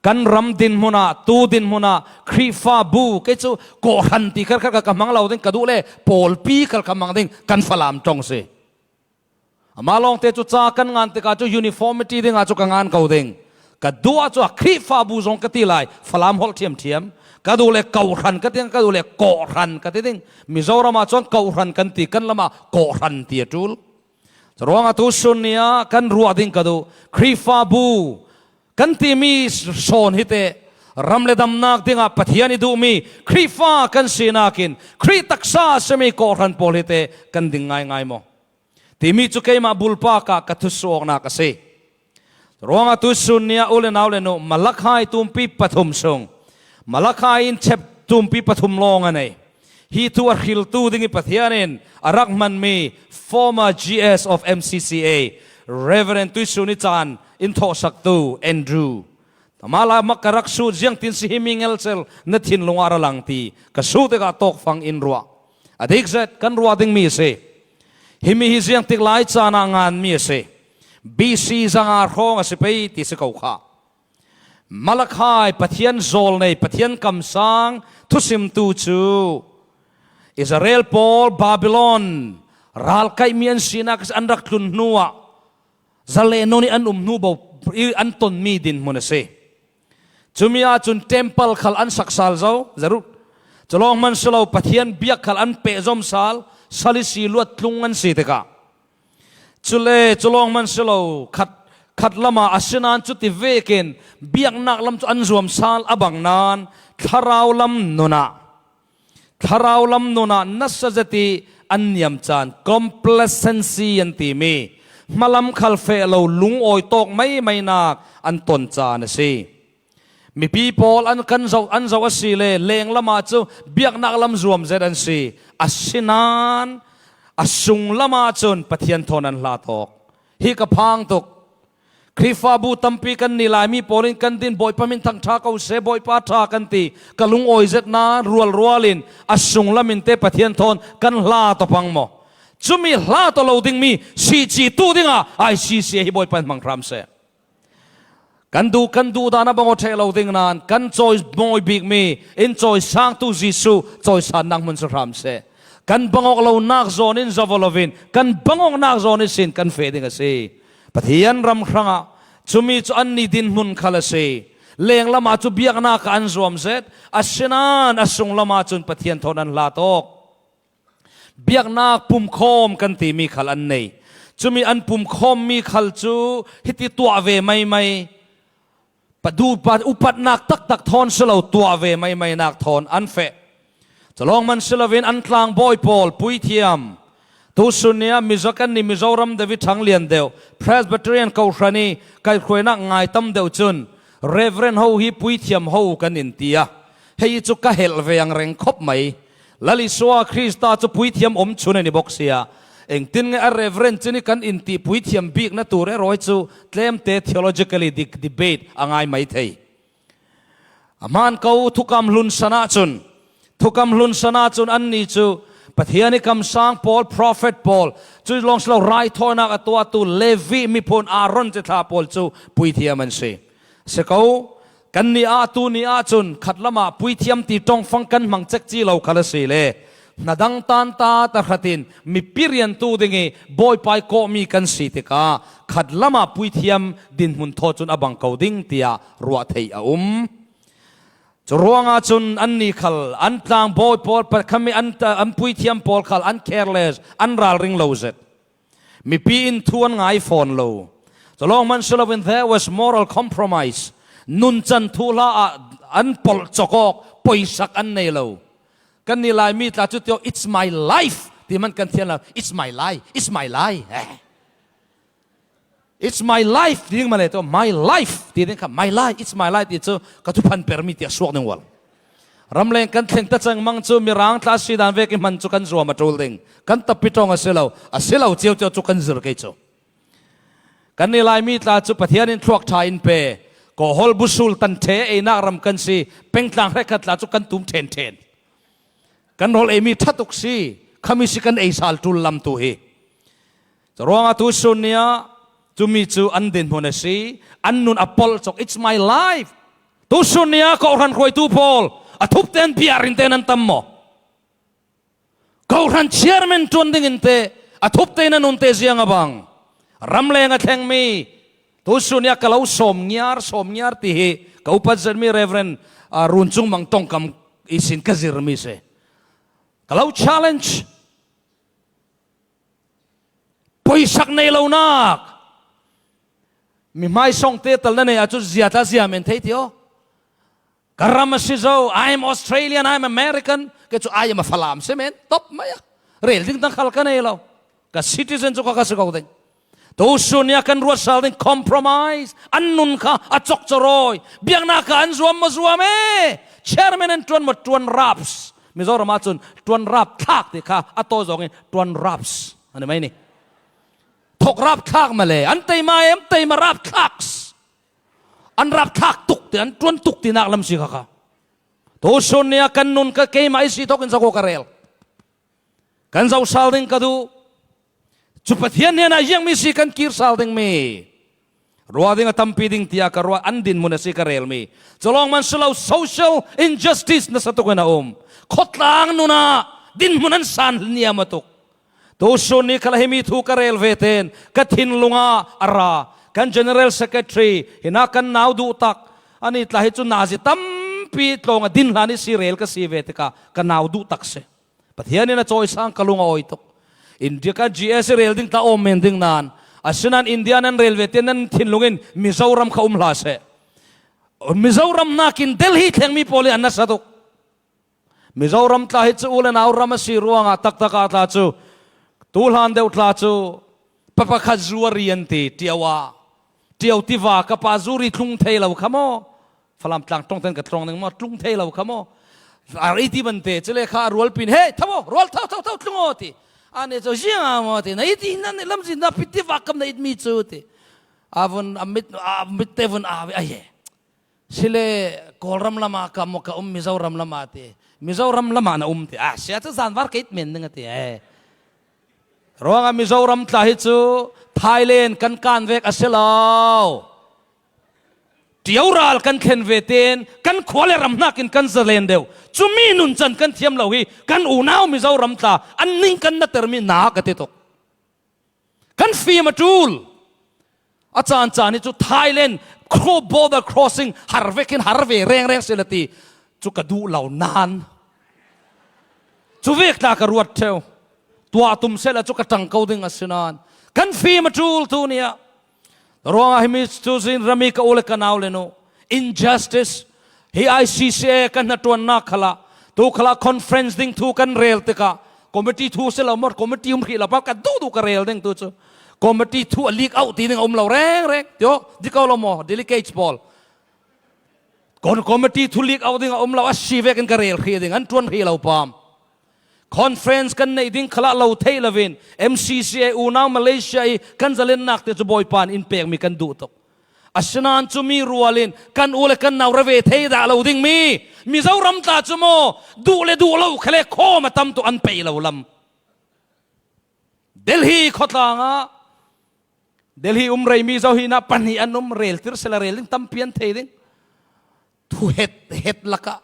Kan ram dinhmun ah, tu dinhmun ah, Khrihfabu, kei cu kawhhran ti kharkhat ka hmang lo ding ka duh le, pawlpi khal ka hmang ding kan Falam ṭong si. Amah lawngte cu ca kan ngan tikah cu uniformity dingah cu ka ngan ko ding. Ka duh ah cu a Khrihfabu zong ka ti lai, Falam holh ṭhiamṭhiam. Ka duh le kawhhran ka ti ding, ka duh le kawhhran ka ti ding. Mizoram ah cun kawhhran kan ti, kan lam ah kawhhran ti a ṭul. Curuangah tusun ni ah kan ruah ding ka duh. Khrihfabu kan timi sawn hi teh, ram le damnak dingah Pathian ih duhmi Khrihfa kan sinak in Khrih taksa a simi kawhhran pawl hi teh kan ding ngaingai maw? Timi cu keimah bulpak ah ka thusuh awknak a si. Ruangah tusun ni ah u le nau le nu, Malakhai tumpi pathum sung, Malakhai in chap tumpi pathum lawng a nei. Hi thu a hriltu ding ih Pathian in a rak hmanmi former G S of M C C A, Reverend Tuisun ih caan in thawhsaktu Andrew, amah lai mak ka rak sut, ziangtin si himi ngelcel na thinlung ah ra lang ti ka sut tikah tawkfang in ruah. A dik zet kan ruah dingmi a si. Himi hi ziangtik lai caan ah nganmi a si. B C zanga hrawng a si pei ti si ko kha. Malakhai Pathian zawlnei, Pathian kamsang thusimtu cu Israel pawl Babilon ralkaihmi an sinak an rak tlun hnuah Zalehnon ih an um hnu bo ih an tonmi dinhmun a si. Cumi ahcun temple khal an sak sal zo, Jeru-, culawng hman si lo, Pathian biak khal an pehzom sal, sal ihsi luat tlung an si tikah. Cule culawng hman si lo, khat, khat lamah asinain cuti vekin biaknak lam cu an zuam sal a bang nain thlarau lam nun ah, thlarau lam nun ah nasa zet ih an niam caan, complacency an timi, hmalam khal feh lo, lungawi tawk maimainak an ton caan a si. Mipi pawl an kan zoh, an zoh a si le, lenglam ah cu biaknak lam zuam zet an si. Asinain a sunglam ahcun Pathian thawn an hla tawk. Hi ka phang tuk. Khrihfabu tampi kan ni lai, mi pawl in kan din, Bawipa min thangṭha ko seh, Bawipa ṭha kan ti, ka lungawi zet nain rualrual in a sunglam in teh Pathian thawn kan hla tawpang maw? Cumi hla tawh lo dingmi sihci tu dingah I C C A hi Bawipa in hmang hram seh. Kan duh, kan duh dan a bang aw ṭheh lo ding nain kan cawi mawi bikmi in cawisangtu Jesuh cawisannak hmun si hram seh. Kan bang awk lonak zawn in zoh lo in kan bang awknak zawn ihsin kan feh ding a si. Pathian ram hrangah cumi cu annih dinhmun khal a si. Lenglam ah cu biaknak ah an zuam zet, asinain a sunglam ahcun Pathian thawn an hla tawk. Biaknak pumkhawm kan timi khal an nei. Cumi an pumkhawmmi khal cu hiti tuah ve maimai, padu-, pa-, upatnak taktak thawn si lo, tuah ve maimainak thawn an feh. Culawng hman si loin an tlangbawi pawl puithiam. Tusun ni ah Mizo kan ni, Mizoram deuh ih ṭhanglian deuh, Presbyterian Kohhran ih kaihhruainak ngai tam deuh cun Reverend ho hi puithiam ho kan in ti a, hei cu ka helh ve ang reng khop mai. Lal Isua Krista cu puithiam um chun an i bok si ah, engtin nge a Reverend cun i kan in ti puithiam bik na tu rero hi cu tlemte theologically di-, debate a ngai mai thei. A hmaan ko thukam hlun san ahcun, thukam hlun san ahcun annih cu Pathian i kamsang pawl, prophet pawl, cu lawng si lo, raithawinak a tuahtu Levi miphun Aaron cithla pawl cu puithiam an si. Si ko, kan ni ah, tu ni ahcun khatlam ah puithiam ti ṭongfang kan hmang cekci lo khal a si le, hnadang tanta tahratin mipi riantu ding ih Bawipa ih kawhmi kan si tikah khatlam ah puithiam dinhmun thaw cun a bang ko ding tiah ruah theih a um. Cu ruangah cun annih khal, an tlangbawi pawl, pa-, khami an ta-, an puithiam pawl khal an careless, an ralring lo zet. Mipi in thu an ngai fawn lo. Cu lawng hman si loin there was moral compromise. Nuncan thuhla ah an polh cawk awk, poisak an nei lo. Kannih Laimi tla cu tiawk, "It's my life," ti hman kan thian lo. "It's my life, it's my life." Eh. "It's my life," ti ding male tu, "My life," ti ding kha, "My life, it's my life," ti cu ka thuphan permi tiah suak ding ual. Ramleng kan thleng ta cengmang cu Mirang tla si dan vek i hman cu kan zuam a ṭul ding. Kan tapi ṭong a si lo, a si lo cio cio cu kan zir kei cu. Kannih Laimi tla cu Pathian in thluak ṭha in pe, kawhol busul tan ṭhe einak ram kan si, pengtlang hrekkhat tla cu kan tum ṭhen ṭhen. Kan rawl eimi ṭha tuk si, khami si kan ei sal ṭul lam tu hi. Curuangah tusun ni ah cumi cu an dinhmun a si, an nun a polh cawk, "It's my life." Tusun ni ah kawhhran hruaitu pawl a thup tein bia rin tein an tam maw? Kawhhran chairman ṭuan ding in teh a thup tein a nun te ziang a bang? Ramleng a thlengmi, tusun ni ah ka lo sawm ngiar, sawm ngiar ti hi ka upat zetmi Reverend, ah, Run Cung Mang ṭongkam ihsin ka zirmi si. Ka lo challenge. Poisak nei lonak. Mi hmaisawng te tal na nei ahcun zia tla zia men thei ti aw. Ka ram a si zo, "I am Australian, I am American." Kei cu "I am a Falam" si men, top mai a. Rel ding tang khal ka nei lo. Ka citizen cu ka, ka si ko ding. Tusun ni ah kan ruat sal ding compromise. An nun kha a cok cawrawi. Biaknak kha an zuam maw zuam e. Chairman an ṭuan maw ṭuan raps. Mizoram ahcun ṭuan rap thlak ti kha a taw zong i ṭuan raps an i mai ni. Thok rap thlak male, an tei ma e, an tei ma rap thlak. An rap thlak tuk ti, an ṭuan tuk tinak lam si kha kha. Tusun ni ah kan nun ka keimah i si thok in zako ka rel. Kan zoh sal ding ka duh. Cu Pathian hnenah ziangmi si kan kir sal dingmi. Ruah ding a tampi ding tiah ka ruah, an dinhmun a si ka relmi. Cu lawng man si lo, social injustice nasa tuk in a um. Khawtlang nun ah dinhmun an san niam a tuk. Tusun ni khal himi thu ka rel ve tein ka thinlung ah a ra. Kan General Secretary, hinah kan nau duh tak, ani tla hi cu nazi tampi tlawng a din hlan i si rel ka si ve tikah ka nau duh tak si. Pathian in a cawisang ka lung a awi tuk. India kan G S i rel ding tla awm men ding nan, asinain India nan rel ve tein nan thinlung in Mizoram kha um hlah seh. Mizoram hnakin Delhi thlengmi pawl hi an nasa tuk. Mizoram tla hi cu u le nau ram a si ruangah taktak ah tla cu, tu hlan deuh tla cu, pa pakhat zu a ri an ti, ṭio ah. Ṭio tiva ka pa zu ri tlung thei lo kha maw? Falam tlang ṭong tein ka tlawng ning maw, tlung thei lo kha maw? A ri ti ban te, cule kha a rualpi in, "He, tho aw, rual tho, tho, tho, tlung aw," ti. A nih cu, "Ziang a maw?" ti, "Na it hi nan lamzin na pi tiva kam na it mi cu," ti. A vun, a mit, a mit te vun a, a ye. Sile Kawlram lamah ka maw ka um, Mizoram lamah ti. Mizoram lamah na um ti. A sia cu zanvar ka it men ning a ti. Eh. Ruangah Mizoram tla hi cu Thailand kan kan vek a si lo. Ṭio ral kan thlen ve tein kan khua le ram hnakin kan zalen deuh. Cumi nuncan kan thiam lo hi kan unau Mizoram tla an ning kan natermi nak a ti tuk. Kan fim a ṭul. A caan caan hi cu Thailand kho border crossing har vekin har ve rengreng sila ti cu ka duh lo nan. Cu vek tla ka ruat ṭheu. Tuah tum sehla cu ka ṭang ko ding a si nan. Kan fim a ṭul tu ni ah. Ruangah himi cu zin rami ka u le ka nau le nu. Injustice. Hi I C C A kan hnaṭuannak khalah, tu khalah conference ding thu kan rel tikah, committee thu si lo maw, committee um hrih lo pa, ka duhduh ka rel ding tu cu. Committee thu a leak out ti ding a um lo rengreng. Tio, di ko lo maw, delegates pawl. Kon committee thu leak out ding a um lo, a si vekin ka rel hrih ding, an ṭuan hrih lo pam. Conference kan neih ding khalah lo theih loin M C C A unau Malaysia i kan zalennak te cu Bawipa in in pekmi kan duh tuk. Asinain cumi rual in kan u le kan nau ra ve thei dah lo dingmi Mizoram tla cu maw duh le duh lo khale khawm a tam tuk an peih lo lam. Delhi khuatlang ah Delhi um reimi zo hi na pahnih an um, reltir sila rel ding tampi an thei ding. Thu het, het lakah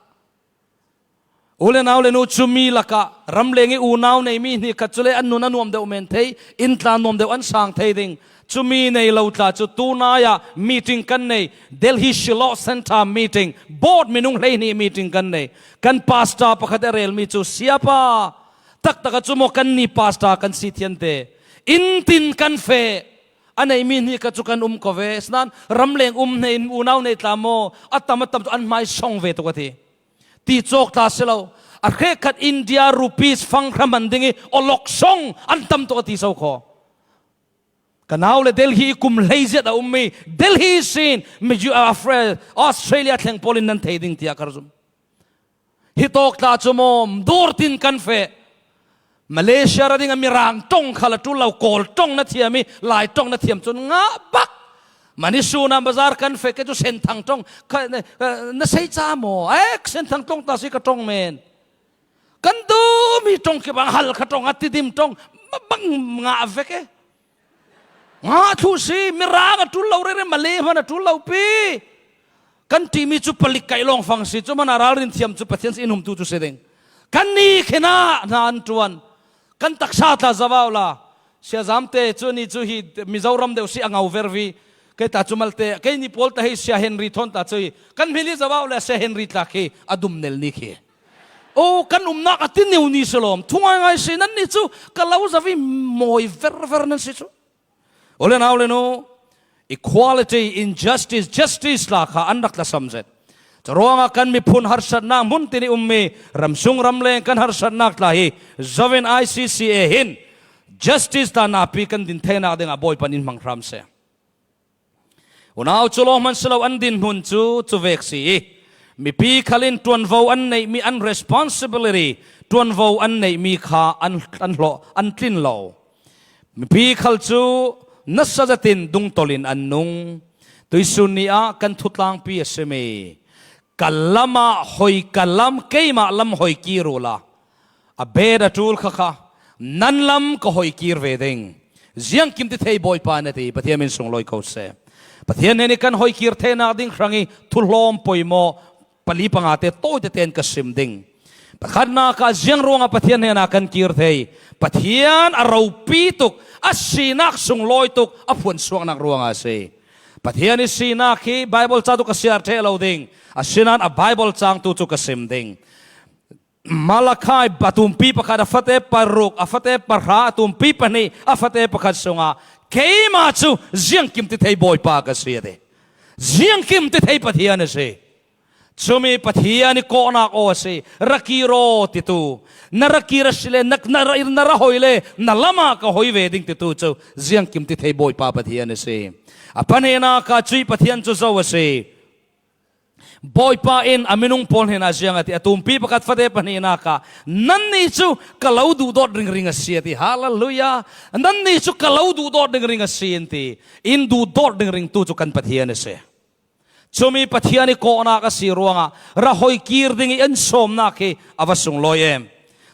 U le nau le nu, cumi lakah ramleng i unau nei mi hnih khat cu le an nun a nuam deuh men thei, inn tla nuam deuh an sang thei ding. Cumi nei lo tla cu tunai ah meeting kan nei, Delhi Shiloh Center meeting, board minung hleihnih meeting kan nei. Kan pastor pakhat a relmi cu, "Siapa, taktak ah cu maw kan ni pastor kan si thian te. Inn tin kan feh. A nei mi hnih khat cu kan um ko ve. Sinan ramleng um nei, unau nei tla maw, a tam a tam cu an hmai song ve tuk," a ti. Ti cawk ta si lo. A hrekkhat India rupees fanghra man ding i olok song an tam tuk a ti so kho. Ka nau le Delhi i kum hleiziat a ummi, Delhi sin mi ju-, a, Fre-, Australia thleng pawl in nan thei ding tiah ka zum. Hi tawk tla cu maw, dawr tin kan feh. Malaysia ra ding a Mirang ṭong khal a ṭul lo, Kawl ṭong na thiam i, Lai ṭong na thiam cun ngah bak. Mani sun ah bazar kan feh, kei cu Senthang ṭong, ka, na, na sei ca maw? Eh, Senthang ṭong ta si ka ṭong men. Kan dum hi ṭong kip ah hal kha ṭong a Tidim ṭong, ma bang ngah vek e. Ngah thu si, Mirang a ṭul lo rere, Malay hman a ṭul lo pi. Kan ṭihmi cu palik kaih lawng fang si, cu hmanh ah ralrin thiam cu Pathian sin in humtu cu si ding. Kan ni khin ah hna an ṭuan. Kan taksa tla zavau la. Sia Zamte cu ni cu hi Mizoram deuh si a ngau vervi. Kei ta cu malte, kei ni pawl ta hi Sia Henry thawn ta cu hi. Kan hmil i zavau le Sia Henry tla khi a dum nel ni khi. Oh, kan umnak a ti neu ni si lawm. Thu ngaingai si, nan ni cu ka lo zavi mawi verver nan si cu. U le nau le nu, equality, injustice, justice tla kha an rak tlasam zet. Curuangah kan miphun harsatnak hmun tin i ummi ramsung ramleng kan harsatnak tla hi zovin I C C A hin justice tla napi kan din theinak dingah Bawipa nih in hmang hram seh. Unau cu lawng hman si lo, an dinhmun cu cuvek si i mipi khal in ṭuanvo an neihmi, an responsibility, ṭuanvo an neihmi kha an, an hlawh, an tlin lo. Mipi khal cu nasa zetin dungtolh in an nung. Tuisun ni ah kan thutlangpi a simi, "Ka lam ah hoi, ka lam, keimah lam hoi kir uhla, a bet a ṭul kha kha nan lam ka hoi kir ve ding. Ziangkim ti thei Bawipa," na ti. Pathian min sunglawi ko seh. Pathian hnen i kan hoi kir theinak ding hrang i thuhlawm poimaw pali pangate tawite tein ka sim ding. Pakhatnak ah ziang ruangah Pathian hnenah kan kir thei? Pathian a ropi tuk, a sinak sunglawi tuk, a phuansuaknak ruangah a si. Pathian i sinak hi Baibal ca tu ka siar ṭheh lo ding, asinain a Baibal cang tu cu ka sim ding. Malakai a tumpi pakhat, a fate paruk, a fate pahra, a tumpi pahnih, a fate pakhat sungah, "Keimah cu ziangkim ti thei Bawipa ka si," a ti. Ziangkim ti thei Pathian a si. Cumi Pathian i kawhnak aw a si. "Ra kir aw," titu. "Na ra kir a si le, na, na ra, na ra hoi le, na lam ah ka hoi ve ding," titu cu ziangkim ti thei Bawipa Pathian a si. A pahnihnak ah cuih Pathian cu zo a si. Bawipa in a minung pawl hnenah ziang a ti? A tumpi pakhat fate pahnihnak ah, "Nannih cu ka lo duhdawt ringring a si," a ti. Hallelujah! "Nannih cu ka lo duhdawt ringring a si," an ti. In duhdawt ringring tu cu kan Pathian a si. Cumi Pathian i kawhnak a si ruangah ra hoi kir ding i an sawmnak hi a va sunglawi em.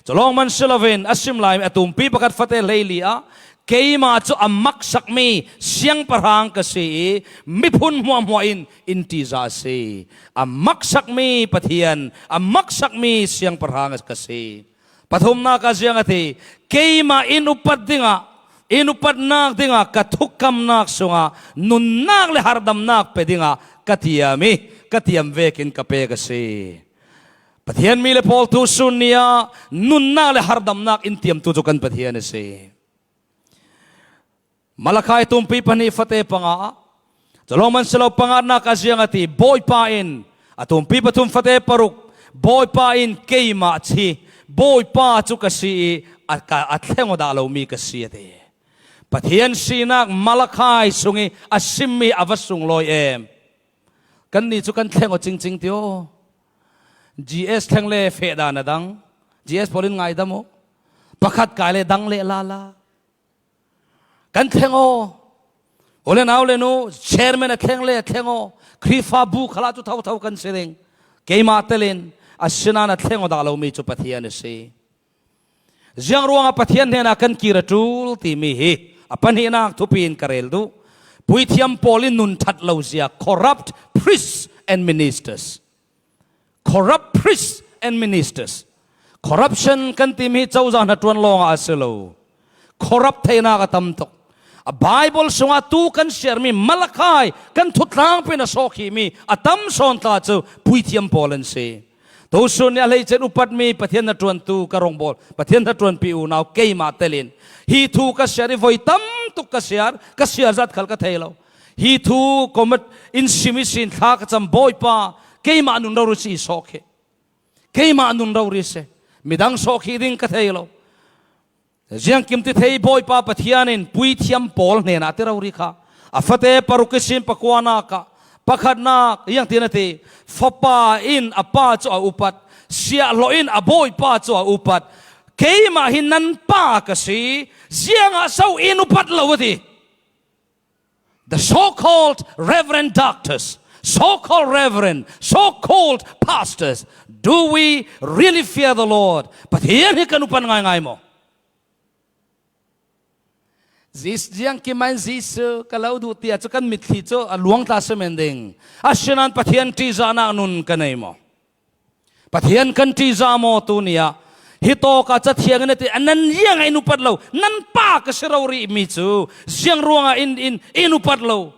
Cu lawng man si loin a sim lai a tumpi pakhat fate hleili ah, "Keimah cu a maksakmi siangpahrang ka si i miphun hmuahhmuah in in ṭihzah a si. A maksakmi Pathian, a maksakmi siangpahrang ka si." Pathumnak ah ziang a ti? "Keimah in upat dingah, in upatnak dingah ka thukamnak sungah nunnak le harhdamnak pe dingah ka tiam i ka tiam vekin ka pek a si." Pathian mi le pawl, tuisun ni ah nunnak le harhdamnak in tiamtu cu kan Pathian a si. Malakai tumpi pahnih fate panga ah, cu lawng man si lo, panganak ah ziang a ti? Bawipa in, a tumpi pathum fate paruk, Bawipa in, "Keimah ci, Bawipa cu ka si i a, ka, a thleng aw dah lomi ka si," a ti. Pathian sinak Malakai sung i a simmi a va sunglawi em. Kannih cu kan thleng aw cingcing ti aw. G S thleng le feh dan a dang. G S pawl in ngaidam aw. Pakhat kai le dang le lala. Kan thleng aw. U le nau le nu, chairman a thleng le a thleng aw. Khrihfabu khalah cu thotho kan si ding. Keimah telin, asinain a thleng aw dah lomi cu Pathian a si. Ziang ruangah Pathian hnenah kan kir a ṭul timi hi a pahnihnak thupi in ka rel duh. Puithiam pawl in nun ṭhat lo zia, corrupt priests and ministers. Corrupt priests and ministers. Corruption kan timi cozah hnaṭuan lawngah a si lo. Corrupt theinak a tam tuk. A Bible sungah tu kan siarmi Malakai kan thutlangpin a sawkhihmi a tam sawn tla cu puithiam pawl an si. Tusun nih a hleice in upatmi Pathian hnaṭuantu ka rongbawl, Pathian hnaṭuanpi unau keimah telin hi thu ka siar i voi tam tuk ka siar, ka siar zat khal ka thei lo. Hi thu komat in sim i sin thla ka cam Bawipa, keimah nun rori si i sawkhih. Keimah nun rori si. Midang sawkhih ding ka thei lo. Ziangkim ti thei Bawipa Pathian in puithiam pawl hnenah ti rori kha. A fate paruk i sin pakuanak ah, pakhatnak, iang tin a ti, fapa in a pa cu a upat, siahhlawh in a bawipa cu a upat. Keimah hi nan pa ka si, ziangah so in upat lo a ti. The so-called reverend doctors, so-called reverend, so-called pastors, do we really fear the Lord? Pathian hi kan upat ngaingai maw? Ziangkim in Jesu ka lo duh tiah cu kan mitthli cu a luang tla si men ding. Asinain Pathian ṭihzahnak nun ka nei maw? Pathian kan ṭihzah maw tu ni ah? Hi tawk ah Cathiang in a ti, a nan ziangah in upat lo, nan pa ka si rori mi cu ziang ruangah in, in, in upat lo.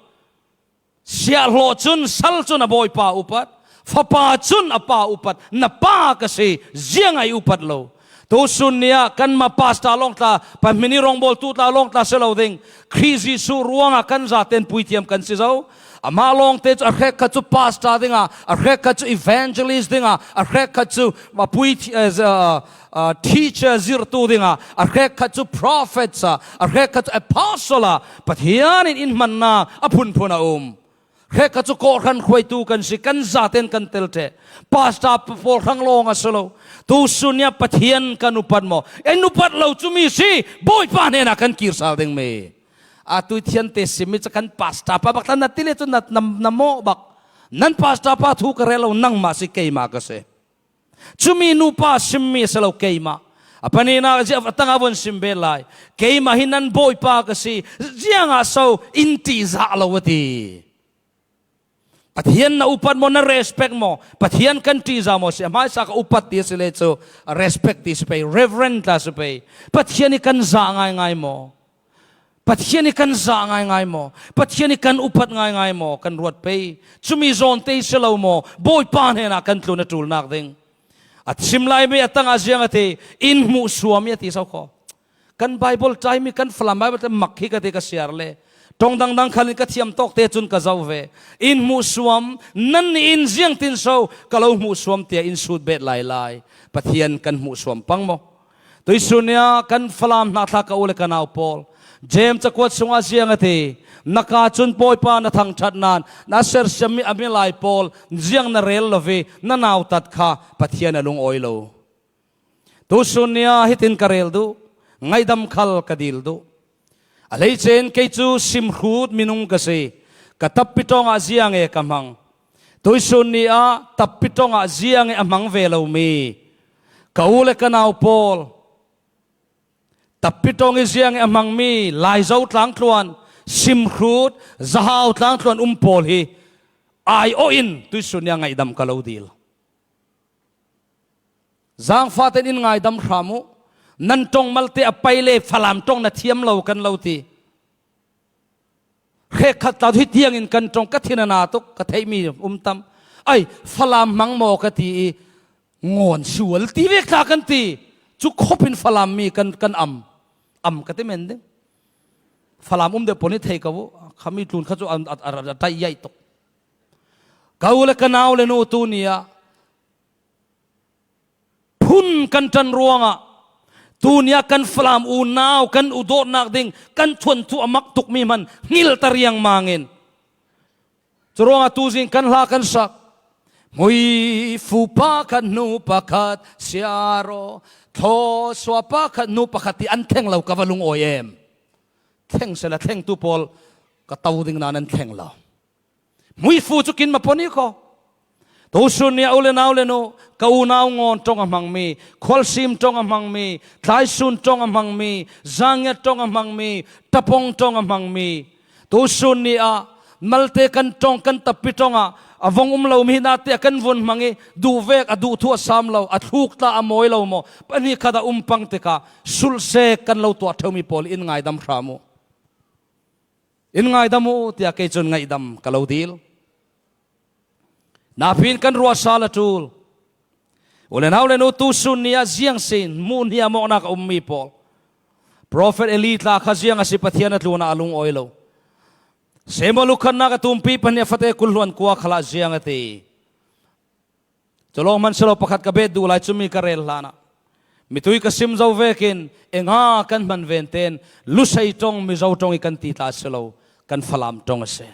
Siahhlawh cun sal cun a bawipa upat, fapa cun a pa upat, na pa ka si, ziangah i upat lo. Tusun ni ah kanmah pastor lawng tla, pahmini rongbawltu tla lawng tla si lo ding. Khrih Jesuh ruangah kan zaten puithiam kan si zo. Amah lawngte cu a hrekkhat cu pastor dingah, a hrekkhat cu evangelist dingah, a hrekkhat cu, ah, puithi-, eh, z-, ah, ah, teacher zirhtu dingah, a hrekkhat cu prophets ah, a hrekkhat cu apostle ah, Pathian in in hmannak a phunphun a um. Hrekkhat cu kawhhran hruaitu kan si, kan zaten kan tel ṭheh. Pastor pawl hrang lawng a si lo. Tusun ni ah Pathian kan upat maw? In upat lo cu mi si, Bawipa hnenah kan kir sal dingmi. Atu i Thiante simmi cu kan pastor pa bak tla na ti le cu na, na, na mawh bak. Nan pastor pa thu ka rel lo, nangmah si, keimah ka si. Cumi nupa simmi a si lo keimah. A pahnihnak ziah a tangah von sim bet lai. Keimah hi nan bawipa ka si. Ziangah so in ṭihzah lo a ti? Pathian na upat maw, na respect maw? Pathian kan ṭihzah maw si? A hmaisa ka upat ti a si le cu a respect ti si pei, reverend tla si pei. Pathian i kan zah ngaingai maw? Pathian i kan zah ngaingai maw? Pathian i kan upat ngaingai maw? Kan ruat pei. Cumi zawnte i si lo maw? Bawipa hnenah kan tlun a ṭulnak ding. A sim lai mi a tangah ziang a ti, in hmuhsuam i a ti so kho. Kan Bible ṭaimi, kan Falam Bible te mak hi ka ti ka siar le. Ṭong dangdang khalin ka thiam tawk te cun ka zoh ve. In hmuhsuam, nannih in ziangtin so ka lo hmuhsuam tiah in sut bet lai lai. Pathian kan hmuhsuam pang maw? Tuisun ni ah kan Falam hna tla ka u le ka nau pawl, James cakuat sungah ziang a ti, na ka cun Bawipa na thangṭhat nain na sersiammi a milai pawl ziang na rel lo i na nautat kha Pathian a lungawi lo. Tusun ni ah hitin ka rel duh, ngaihdam khal ka dil duh. A hleice in kei cu simhrut minung ka si, ka tappi ṭongah ziang e ka hmang. Tuisun ni ah tappi ṭongah ziang e a hmang ve lomi ka u le ka nau pawl, tappi ṭong i ziang e a hmangmi Laizo tlangtluan, simhrut, zahau tlangtluan um pawl hi aiawh in tuisun ni ah ngaihdam ka lo dil. Zangfahten in ngaidam hram uh. Nan ṭong malte a pai le Falam ṭong na thiam lo kan lo ti. Hrekkhat tla hi tiangin kan ṭong, ka thin a na tuk, ka theihmi um tam. Ai, Falam hmang maw ka ti i ngawn sual ti vek tla kan ti. Cu khopin Falam mi kan, kan am. Am ka ti men ding. Falam um deuh pawl nih thei ko uh. Khami tlun kha cu a, a, a, a ṭaih iaih tuk. Ka u le ka nau le nu tu ni ah phun kan ṭan ruangah, tu ni ah kan Falam unau kan u dawtnak ding, kan thuanthu a mak tukmi hman hngilh ta riangmang in. Curuangah tuzing kan hla kan sak. Hmuifu pakhat hnu pakhat, siaro, thlawsuah pakhat hnu pakhat ti an thleng lo ka va lungawi em. Thleng sehla thlengtu pawl ka to ding nain an thleng lo. Hmuifu cu kin ma pon i kho. Tusun ni ah u le nau le nu, ka unau ngawn ṭong a hmangmi, khualsim ṭong a hmangmi, tlaisun ṭong a hmangmi, zangiat ṭong a hmangmi, ṭapong ṭong a hmangmi, tusun ni ah malte kan ṭong, kan tappi ṭongah A vong um lo mi hi nate a kan vun hmang i, duh vek a duh thu a sam lo, a thluk tla a mawi lo maw, pahnih khat a um pang tikah sulhsek kan lo tuah ṭheu mi pawl in ngaidam hram uh. In ngaidam uh, tiah kei cun ngaihdam ka lo dil. Napi in kan ruahsal a ṭul. U le nau le nu, tu sun ni ah ziang si, hmuh hniam awknak a ummi pawl. Profet Eli tla kha ziang a si, Pathian a tlunah a lungawi lo. Samuel ukhatnak a tumpi pahnih a fate kul hluan kua khalah ziang a ti. Cu lawng hman si lo, pakhat ka bet duh lai cu mi ka rel hlanah, mitui ka sim zo vekin, enga kan hman ven ten, lusei ṭong, Mizo ṭong i kan ti tla si lo, kan Falam ṭong a si.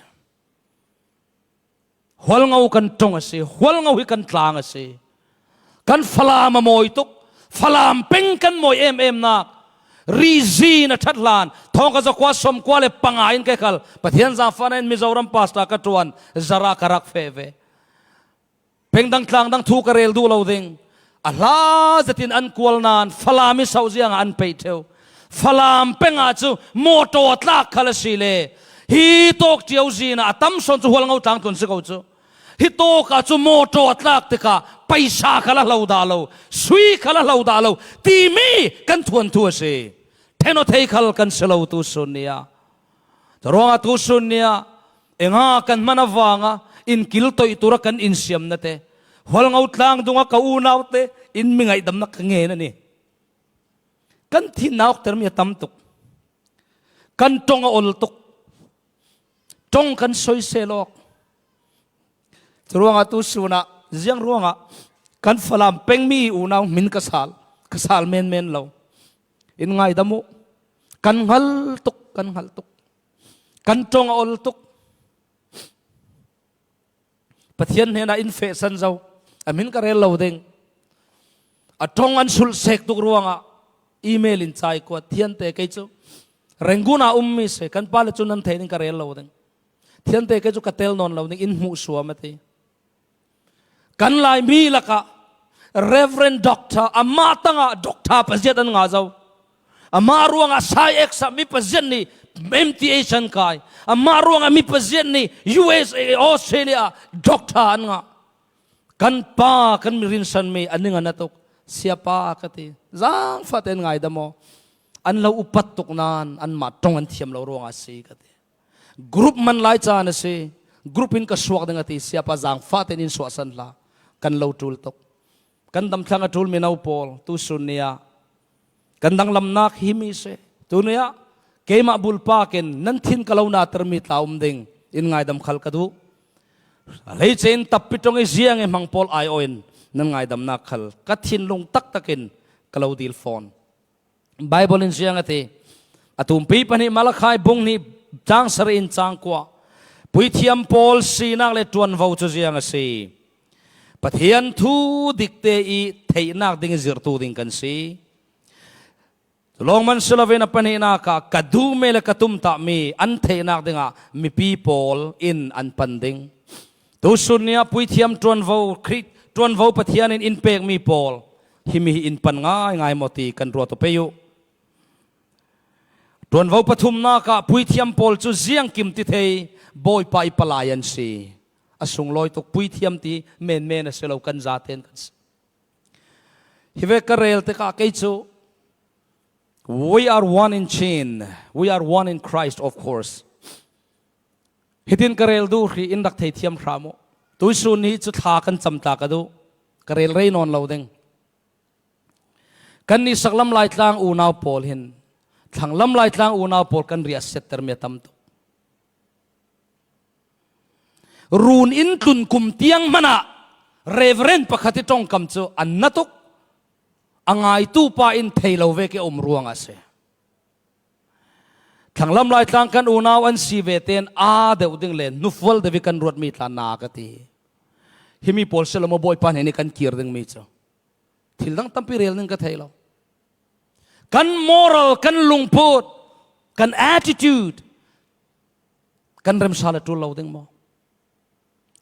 Hualngo kan ṭong a si, hualngo hi kan tlang a si. Kan Falam a mawi tuk, Falam peng kan mawi em emnak, rihzi in a ṭhat hlan, thawngkhat zakua sawmkua le panga in kei khal, Pathian zaangfahnak in Mizoram pastor ka ṭuan, zara ka rak feh ve. Peng dang tlang dang thu ka rel duh lo ding. A hla zetin an kual nain Falam i sauh ziangah an peih ṭheu. Falam peng ah cu mawṭaw a tlak khal a si le, hi tawk ṭio zin ah a tam sawn cu Hualngo tlang tlun si ko cu. Hi tawk ah cu mawṭaw a tlak tikah paisa khal a hlo dah lo, sui khal a hlo dah lo timi kan thuanthu a si. Ṭhen aw thei khal kan si lo tu sun ni ah. Curuangah tu sun ni ah enga kan hman avangah in kiltoih tur a kan in siam nate, Hualngo tlang dungah ka unaute in mi ngaihdamnak ka ngen a ni. Kan thinnak awkter mi a tam tuk. Kan ṭong a ol tuk. Ṭong kan soisel awk. Curuangah tu sun ah ziang ruangah kan Falam pengmi unau hmin ka sal, ka sal menmen lo. In ngaidam uh. Kan hngal tuk, kan hngal tuk. Kan ṭong a ol tuk. Pathian hnenah in fehsan zo. A hmin ka rel lo ding. A ṭong an sulhsek tuk ruangah email in cai kuat, thiante kei cu Rangoon ah ummi si, kan pa le cu nan thei ning ka rel lo ding. Thiante kei cu ka tel nawn lo ding, in hmuh suam a ti. Kan Laimi lakah Reverend Doctor, amah tangah doctor paziat an ngah zo. Amah ruangah Psy-X ah mi paziat nih M T A an kai. Amah ruangah mi paziat nih U S A, Australia ah doctor an ngah. Kan pa, kan mi rinsanmi a ning a na tuk. Siapa ka ti. Zaangfah tein ngaidam aw. An lo upat tuk nain anmah ṭong an thiam lo ruangah a si ka ti. Group man lai caan a si. Group in ka suak ding a ti. Siapa zaangfah tein in suahsan hlah. Kan lo ṭul tuk. Kan damthlang a ṭul mino pawl, tu sun ni ah kan danglamnak hi mi si. Tu ni ah keimah bulpak in nan thin ka lo natermi tla um ding in ngaidam khal ka duh. A hleice in tappi ṭong i ziang i hmang pawl aiawh in nan ngaidamnak khal ka thinlung taktak in ka lo dil fawn. Bible in ziang a ti. A tumpi pahnih Malakhai bung hnih cang sarih in cang kua. Puithiam pawl sinak le ṭuanvo cu ziang a si. Pathian thu dikte i theihnak ding i zirhtu ding kan si. Lawng man si loin a pahnihnak ah ka duhmi le ka tumtahmi an theihnak dingah mipi pawl in an pan ding. Tu sun ni ah puithiam ṭuanvo Khrih, ṭuanvo Pathian in in pekmi pawl himi hi in pan ngaingai maw ti kan ruat aw pei uh. Ṭuanvo pathumnak ah puithiam pawl cu ziangkim ti thei Bawipa i palai an si. A sunglawi tuk puithiam ti menmen a si lo, kan zaten kan si. Hi vek ka rel tikah kei cu, "We are one in Chin, we are one in Christ, of course." Hitin ka rel duh hrih in rak theithiam hram uh. Tuisun ni cu thla kan cam tla ka duh. Ka rel rei nawn lo ding. Kannih saklam Laitlang unau pawl hin, thlanglam Laitlang unau pawl kan riahsiattermi a tam tuk. Run in tlun kum tiang hmanah Reverend pakhat i ṭongkam cu an na tuk. A ngaitu pa in thei lo vek i a um ruangah a si. Thlanglam Laitlang kan unau an si ve tein aa deuh ding le hnufual deuh i kan ruatmi tla na ka ti. Himi pawl si lo maw Bawipa hnen i kan kir dingmi cu? Thil dang tampi rel ning ka thei lo. Kan moral, kan lungput, kan attitude, kan remsa le ṭul lo ding maw?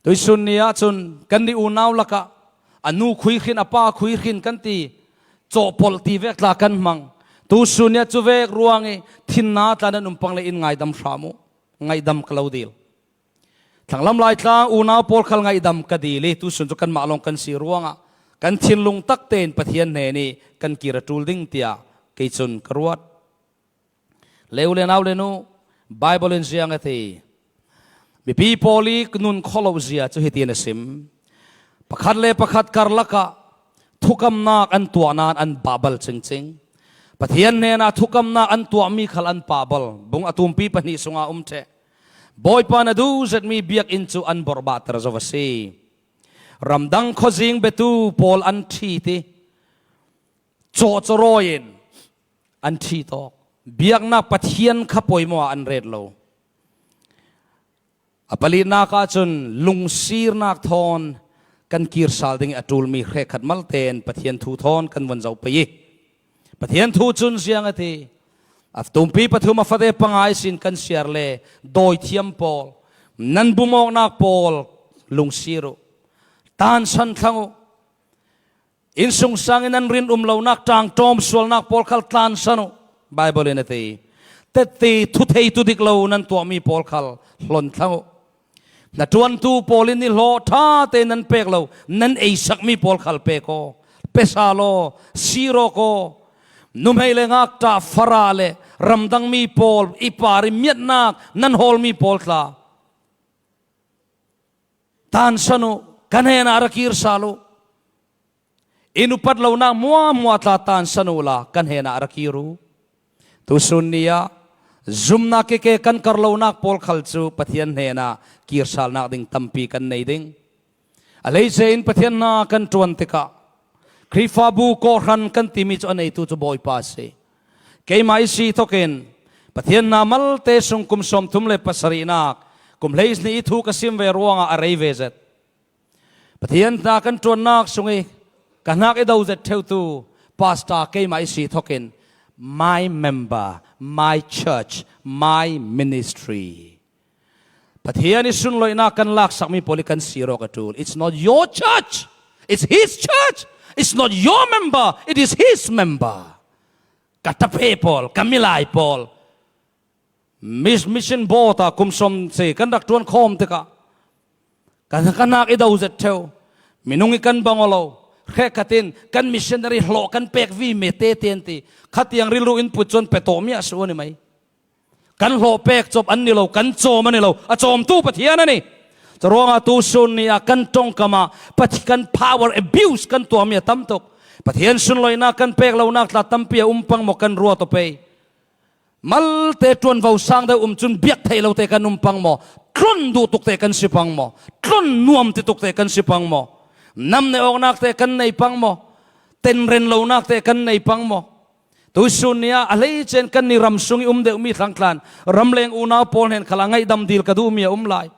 Tuisun ni ahcun kannih unau lakah a nu khui hrin, a pa khui hrin kan ti, cawhpolh ti vek tla kan hmang. Tusun ni ah cu vek ruang i thinna tla nan um pang le in ngaidam hram uh, ngaidam ka lo dil. Thlanglam Laitlang unau pawl khal ngaihdam ka dil hi, tusun cu kanmah lawng kan si ruangah kan thinlung takte in Pathian hnen i kan kir a ṭul ding tiah kei cun ka ruat. Le u le nau le nu, Baibal in ziang a ti. Mipi pawl i nun khawh loh zia cu hitin a sim. Pakhat le pakhat karlak ah thukamnak an tuah nain an pahbal cingcing. Pathian hnenah thukamnak an tuahmi khal an pahbal. Bung a tumpi pahnih sungah um ṭheh. Bawipa na duh zetmi biakinn cu an borhbahter zo a si. Ramdang khuazing biatu pawl an ṭhit i cawhcawrawi in an ṭhit awk. Biaknak Pathian kha poimawh ah an ret lo. A palinak ahcun lungsirnak thawn kan kir sal ding i a ṭulmi hrekkhat malte in Pathian thu thawn kan vun zoh pei i Pathian thu cun ziang a ti. A tumpi pathum a fate panga ihsin kan siar le dawithiam pawl, nan bumawknak pawl lungsir uh, tansan thlang uh. Innsungsang in an rinum lonak ṭangṭawm sualnak pawl khal tlansan uh, Baibal in a ti. Tetti thutheitu dik lo nan tuahmi pawl khal hlon thlang uh. Hnaṭuantu pawl in nihlawh ṭha te nan pek lo, nan eisakmi pawl khal pek aw, pe sal aw, sir awk aw. Nuhmei le ngakṭah fara le ramdangmi pawl i par i miatnak nan hawlmi pawl tla tansan uh, kan hnenah ra kir sal uh. In upat lonak hmuahhmuah tla tansan uhla kan hnenah ra kir uh. Tusun ni ah zumnak keke kan kar lonak pawl khal cu Pathian hnenah kir salnak ding tampi kan nei ding. A hleice in Pathian hna kan ṭuan tikah Khrihfabu kawhhran kan timi cu a neitu cu Bawipa a si. Keimah i si thokin Pathian hna malte sung kum sawmthum le pasarihnak kum hleihnih i thu ka sim ve ruangah a rei ve zet. Pathian hna kan ṭuannak sung i ka hnak i do zet ṭheutu pastor keimah i si thokin my member, my church, my ministry. Pathian i sunloihnak kan laksakmi pawl i kan sir awk a ṭul. It's not your church. It's his church. It's not your member. It is his member. Ka ṭaphe pawl, ka milai pawl. Mis-, mission board ah kum sawm si kan rak ṭuan khawm tikah kan, kan hnak i do zet ṭheu. Minung i kan bang aw lo. Hrekkhat in kan missionary hlawh kan pek vi me tete an ti. Khatiang rilru in put cun pe tawh mi a si u ni mai. Kan hlawh pek cawp an ni lo, kan cawm an ni lo, a cawmtu Pathian a ni. Curuangah tusun ni ah kan ṭongkam ah Pathi-, kan power abuse kan tuahmi a tam tuk. Pathian sunloihnak kan pek lonak tla tampi a um pang maw, kan ruat aw pei. Malte ṭuanvo sang deuh um cun biak theih lote kan um pang maw, tlon duh tukte kan si pang maw, tlon nuam ti tukte kan si pang maw, nam ne awknak te kan nei pang maw, tenren lonak te kan nei pang maw. Tuisun ni ah a hleice in kannih ram sung i um deuhmi hlangtlan ramleng unau pawl hnen khal ah ngaihdam dil ka duhmi a um lai.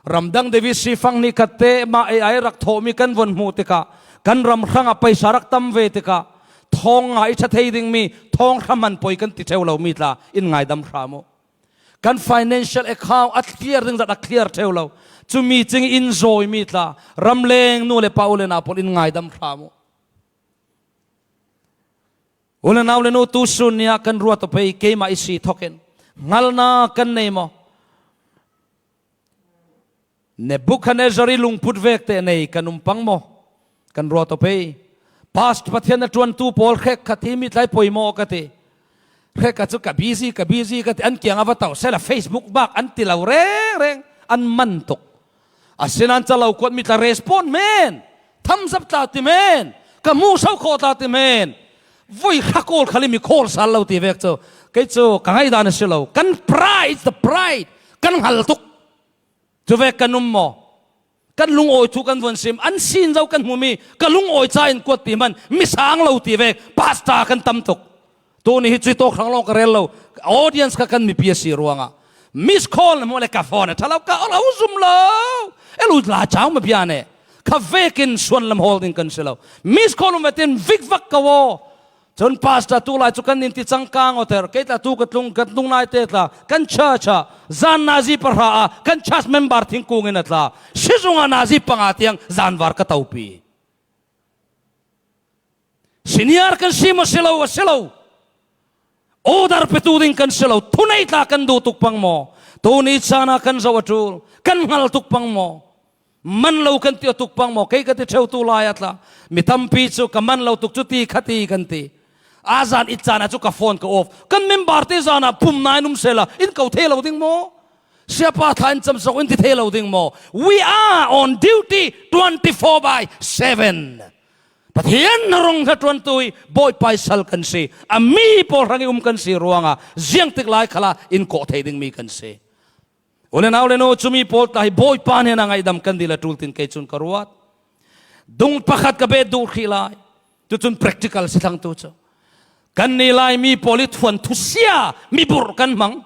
Ramdang David sifang hnih khatte mah A I rak thawhmi kan von hmuh tikah kan ram hrangah paisa rak tam ve tikah thawng nga i ṭha thei dingmi thawng hra hman poi kan ti ṭheu lomi tla in ngaidam hram uh. Kan financial account a clear ding zat a clear ṭheu lo. Cumi cing in zawimi tla ramleng nu le pa u le nau pawl in ngaidam hram uh. U le nau le nu, tusun ni ah kan ruat aw pei, keimah i si thokin hngalhnak kan nei maw? Nebukhadnezzar i lungput vekte nei kan um pang maw? Kan ruat aw pei. Past Pathian a ṭuantu pawl hrekkhat hi mi tlai poimawh ka ti. Hrekkhat cu ka busy, ka busy ka ti, an kiang a va to sehla Facebook bak an ti lo rengreng, an man tuk. Asinain calo kuat mi tla respond men, thumbs up tla ti men, ka hmuh so khawh tla ti men. Voi hra kawl khal i mi kawl sal lo ti vek cu. Kei cu ka ngaihdan a si lo. Kan pride, it's the pride. Kan hngal tuk. Cu vek kan um maw? Kan lungawi thu kan vun sim. An sin zo kan hmuhmi ka lungawi ca in kuat ti hman, mi sang lo ti vek, pastor kan tam tuk. Tuni hi cui tawk hrang lawng ka rel lo. Audience kha kan mipi a si ruangah. Miss call na hmuh le ka phone a ṭha lo, ka aw lo zum lo. E lu la chau ma bia ne. Kha vekin suan lam hawl ding kan si lo. Miss call um vetin vik vak ka aw. Cun pastor tu lai cu kan in ti cangkang awter. Kei tla tu ka tlung, ka tlung naite tla. Kan church ah zan nazi pahra ah kan church member thingkung in a tla. Sizung ah nazi panga tiang zanvar ka topi. Senior kan si maw, si lo, a si lo. Order petu ding kan si lo, thunei tla kan duh tuk pang maw? Tuni chan a kan zoh a ṭul, kan hngal tuk pang maw? Man lo kan ti a tuk pang maw? Kei ka ti ṭheutu lai a tla, mi tampi chu ka man lo tuk chu ti kha ti kan ti. A zan it chan a chu ka phone ka off. Kan member te zan a pumna in um sela, in ko thei lo ding maw? Siapa thla in cham zawk in ti thei lo ding maw? We are on duty twenty-four by seven. Pathian na rong hla ṭuantu hi Bawipa i sal kan si. A mi pawl hrang i um kan si ruangah ziangtik lai khalah in kawh thei ding mi kan si. U le nau le nu, cumi pawl tla hi Bawipa hnenah ngaihdam kan dil a ṭul tin kei cun ka ruat. Dung pakhat ka bet duh hrih lai. Cucun practical si thlang tu cu. Kan ni lai mi pawl i thuanthu sia mi burh kan hmang.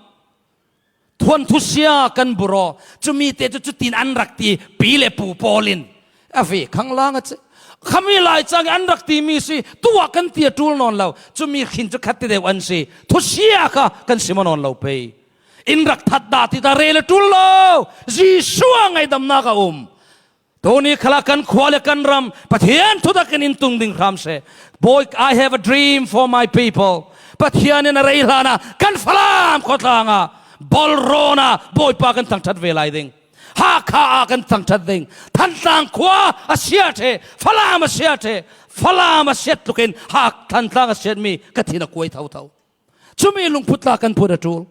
Thuanthu sia kan burh aw. Cumi te cu cutin an rak ti pi le pu pawl in. A ve khang lang a ci. Khami lai cang i an rak ti mi si, tuah kan ti a ṭul nawn lo. Cumi khin cu khat ti deuh an si. Thusia kha kan si maw nawn lo pei. In rak that dah ti ta rel a ṭul lo. Jesuh a ngaihdamnak a um. Tuni khalah kan khua le kan ram Pathian thutak in in tung ding hram seh. Bawi, I have a dream for my people. Pathian in a rei hlanah kan Falam khuatlangah bawlrawnah Bawipa kan thangṭhat ve lai ding. Hakha ah kan thangṭhat ding. Thantlang khua a siat he, Falam a siat he, Falam a siat tlukin Hak Thantlang a siatmi ka thin a kuai thotho. Cumi lungphut tla kan phut a ṭul.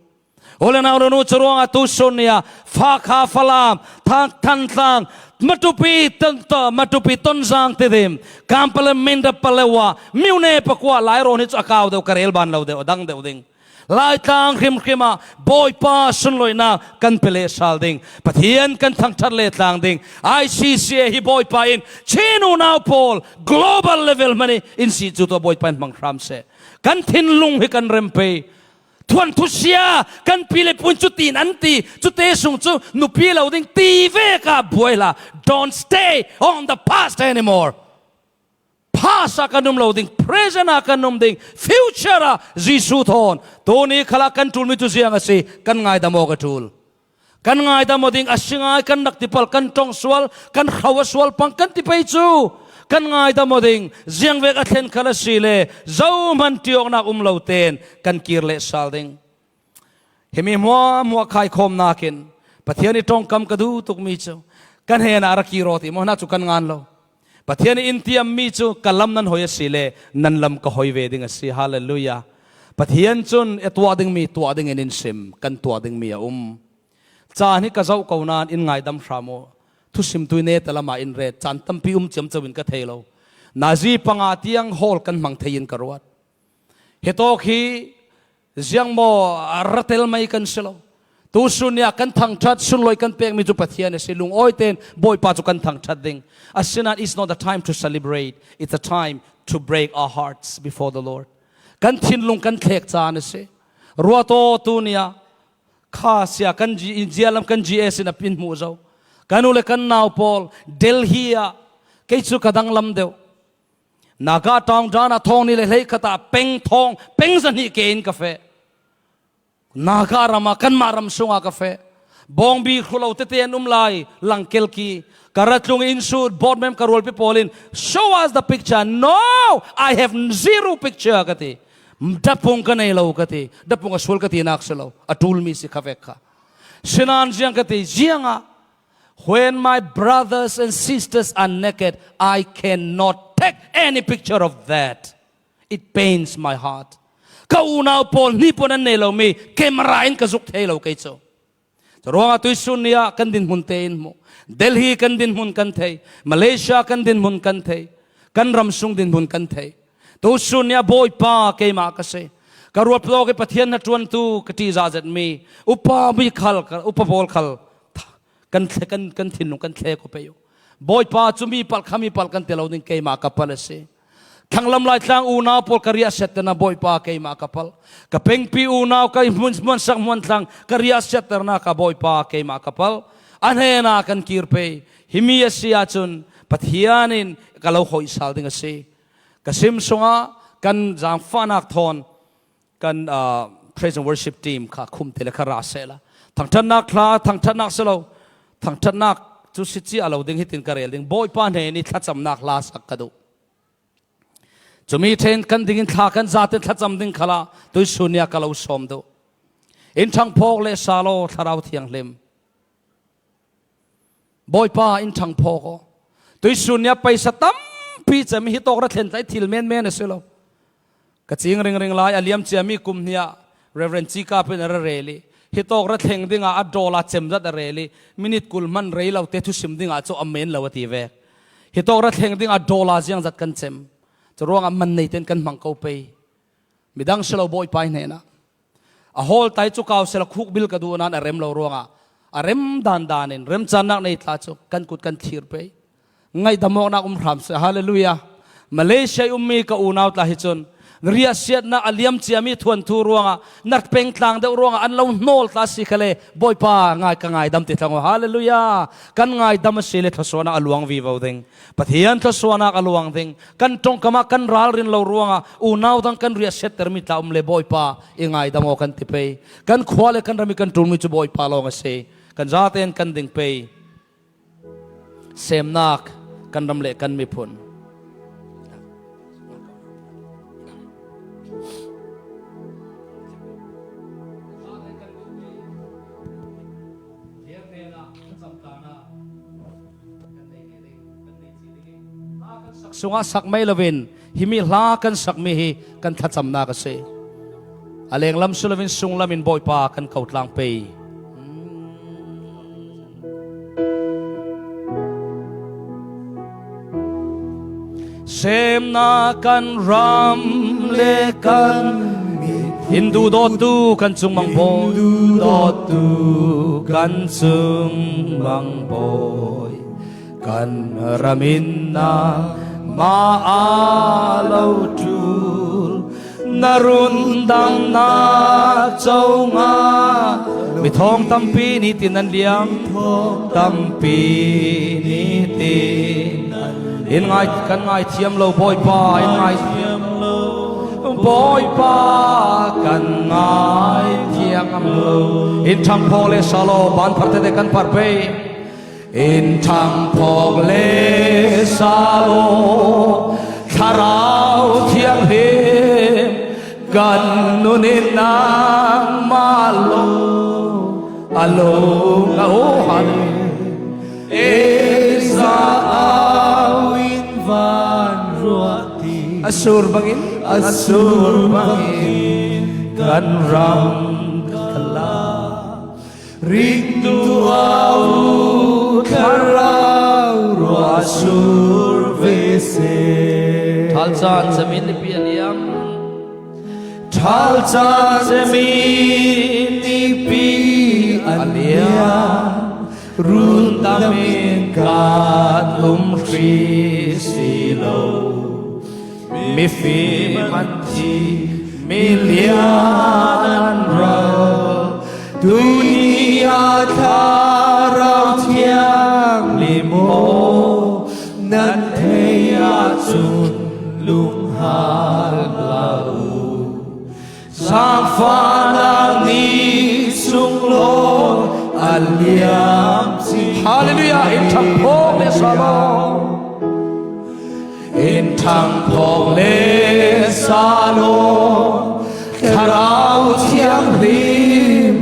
U le nau le nu, cu ruangah tu sun ni ah Fakha, Falam, Thang, Thantlang, Matupi, Ton, To, Matupi, Tonzang, Tidim, Kampala, Minda, Palewa, Myune, Pakua, Lairawn hi cu a kau deuh, ka rel ban lo deuh, a dang deuh ding. Laitlang hrimhrim ah Bawipa sunloihnak kan pe leh sal ding. Pathian kan thangṭhat leh tlang ding. I C C A hi Bawipa in Chin unau pawl global level hmanh in si cu tu Bawipa in hmang hram seh. Kan thinlung hi kan rem pei. Thuanthu sia kan pi le puan cu tin an ti, cute sung cu nupi lo ding ti vek ah buai hlah. Don't stay on the past anymore. Past ah kan um lo ding, present ah kan um ding, future ah Jesuh thawn. Tuni khalah kan ṭulmi cu ziang a si, kan ngaidam awk a ṭul. Kan ngaidam aw ding, a si ngai kan rak ti pal, kan ṭong sual, kan hro a sual pang kan ti pei cu. Kan ngaidam aw ding, ziangvek a thlen khal a si le, zohman ṭiawknak um lo tein kan kir leh sal ding. Himi hmuahhmuah khaikhawmnak in Pathian i ṭongkam ka duh tukmi cu kan hnenah a ra kir aw ti maw? Hna cu kan ngan lo. Pathian i in tiammi cu ka lam nan hoi a si le, nan lam ka hoi ve ding a si. Hallelujah. Pathian cun a tuah dingmi tuah dingin in sim, kan tuah dingmi a um. Caan hi ka zoh ko nain in ngaidam hram aw. Thusimtu i neta lamah in ret, caan tampi um ciamco in ka thei lo. Nazi panga tiang hawl kan hmang thei in ka ruat. Hitawk hi ziangmaw a ra tel mai kan si lo. Tu sun ni ah kan thangṭhat, sunlawih kan pekmi cu Pathian a si. Lungawi tein Bawipa cu kan thangṭhat ding. Asinain it's not the time to celebrate. It's a time to break our hearts before the Lord. Kan thinlung kan thlek caan a si. Ruat aw, tu ni ah kha sia kan G-, zialam kan G S in a pin hmuh zo. Kan u le kan nau pawl Delhi ah kei cu ka danglam deuh. Naga ṭaung dan ah thawng ni le hleikhat ah peng thawng, peng zahnih ke in ka feh. Naga ram ah kanmah ram sungah ka feh. Bawngbi hru lo tete an um lai, Langkelki. Ka ra tlung in sut, board mem ka rualpi pawl in, "Show us the picture." "No, I have zero picture," ka ti. "Dapung ka nei lo," ka ti. Dapung a sual ka tinak si lo, a ṭulmi si kha vek kha. Sinan ziang ka ti, ziangah, "When my brothers and sisters are naked, I cannot take any picture of that. It pains my heart." Ka unau pawl hnipuan an nei lomi camera in ka zuk thei lo kei cu. Curuangah tuisun ni ah kan dinhmun tein hmuh. Delhi kan dinhmun kan thei. Malaysia kan dinhmun kan thei. Kan ram sung dinhmun kan thei. Tuisun ni ah Bawipa keimah ka si. Ka ruat tawk i Pathian hnaṭuantu ka ṭihzah zetmi upa mi khal, ka upa pawl khal kan thle-, kan, kan thinlung kan thlek aw pei uh. Bawipa cu mi palh kha mi palh kan ti lo ding, keimah ka palh a si. Thlanglam Laitlang unau pawl ka riahsiatternak Bawipa keimah ka palh. Ka pengpi unau ka hmun, hmuansak hmuanthlang ka riahsiatternak ah Bawipa keimah ka palh. A hnenah kan kir pei. Himi a si ahcun Pathian in ka lo hoih sal ding a si. Ka sim sungah kan zaangfahnak thawn kan, ah, praise and worship team kha khum te le kha ra sehla. Thangṭhatnak hla, thangṭhatnak si lo. Thangṭhatnak cu si cia lo ding hitin ka rel ding. Bawipa hnen i thlacamnak hla sak ka duh. Cumi ṭhen kan dingin thla kan zaten thlacam ding khalah tuisun nia ka lo sawm duh. In ṭhangphawk le sa law Thlarau Thianghlim. Bawipa, in ṭhangphawk aw. Tuisun nia paisa tampi cem hi tawk ra thlen tlai thil menmen a si lo. Ka cing ringring lai a liam ciami kum hniah Reverend Cikap in a ra rel i, hi tawk ra thleng dingah a dollar cem zat a rel i, minit kul hman rei lote thusim dingah chu a men lo a ti vek. Hi tawk ra thleng dingah dollar ziang zat kan cem. Chu ruangah man neiten kan hmang ko pei. Midang si lo Bawipa i hnenah. A hawl tai chu kau sela khuk bil ka duh nan a rem lo ruangah a rem dan danin remchannak nei tla chu kan kut kan thlir pei. Ngaihdam awknak um hram seh. Halleluiah. Malaysia i ummi ka unau tla hi cun riahsiatna a liam ciami thuanthu ruangah na peng tlang deuh ruangah an lo hnawl tla si kha le Bawipa ngai ka ngaidam ti thlang aw. Halleluiah. Kan ngaidam a si le thluasuahnak a luang vivo ding. Pathian thluasuahnak a luang ding. Kan ṭongkamah kan ralrin lo ruangah unau dang kan riahsiattermi tla um le Bawipa i ngaidam aw kan ti pei. Kan khua le kan ram i kan ṭulmi cu Bawipa lawng a si. Kan zaten kan ding pei. Semnak kan ram le kan miphun. Sungah sak mai loin himi hla kan sakmi hi kan thlacamnak a si. A lenglam si loin sunglam in Bawipa kan ko tlang pei. Semna kan ram le kan mi in duhdawttu kan cungmang bawi, duhdawttu kan cungmang bawi. Kan ram in nangmah a lo ṭul, na rundamnak co ngah. Mi thawng tampi nitin an liam, thawng tampi nitin an liam. In ngai, kan ngaithiam lo Bawipa, in ngaithiam lo Bawipa, kan ngaithiam lo. In ṭhangphawk le sa law, ban phar tete kan phar pei. In ṭhangphawk le sa law, Thlarau Thianghlim, kan nun in nangmah lo, a lo ngah aw. Elijah au in van ruah ti, a sur bangin, a sur bangin kan ram khala. Ringtu a u Thlarau ruah sur ve seh. Thalcaan cem in nipi a liam. Thalcaan cem in nipi a liam. Rundam in kan um hrih si lo. Mifim an thi, milian an ral. Tuni a Thlarau Thianghlim aw, nan theih ahcun lunghal hlah u. Zaangfahnak ni sunglawi a liam cin. Hallelujah, in ṭhangphawk le sa law. In ṭhangphawk le sa law, Thlarau Thianghlim,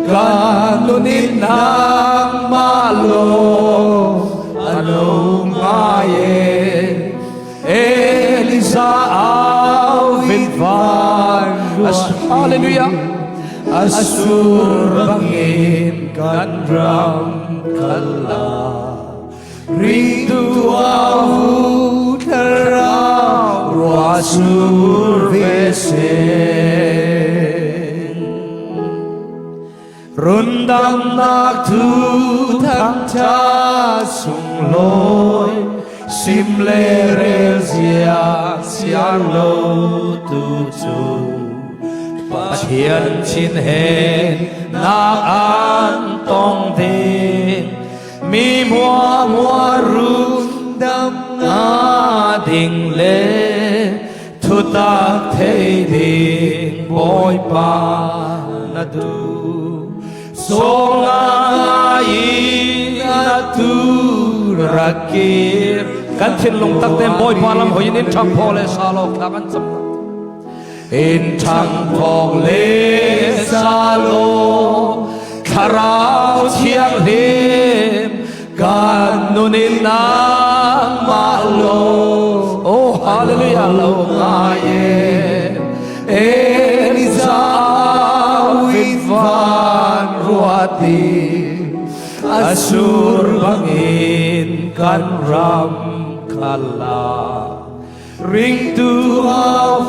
kan nun in nangmah lo, a lo ngai e. Elijah au in van ruah. Hallelujah. A sur bangin kan ram khala. Ringtu a u Thlarau ruah sur ve seh. Rundamnak thuthang ṭha sunglawi sim le rel ziang siar lo tu cu Pathian thinhennak an tong ding. Mi hmuahhmuah rundam ngah ding le thutak thei ding Bawipa na duh. Sawlnga in a tu rak kir Kan thinlung takte in Bawipa lam hoihin in ṭhangphawk le sal aw, thla kan cam tak. In ṭhangphawk le sal aw, Thlarau Thianghlim, kan nun in nangmah lo. Oh, hallelujah, lo ngai e. Elijah au in van ruat in, a sur bangin kan ram kal a, ringtu au,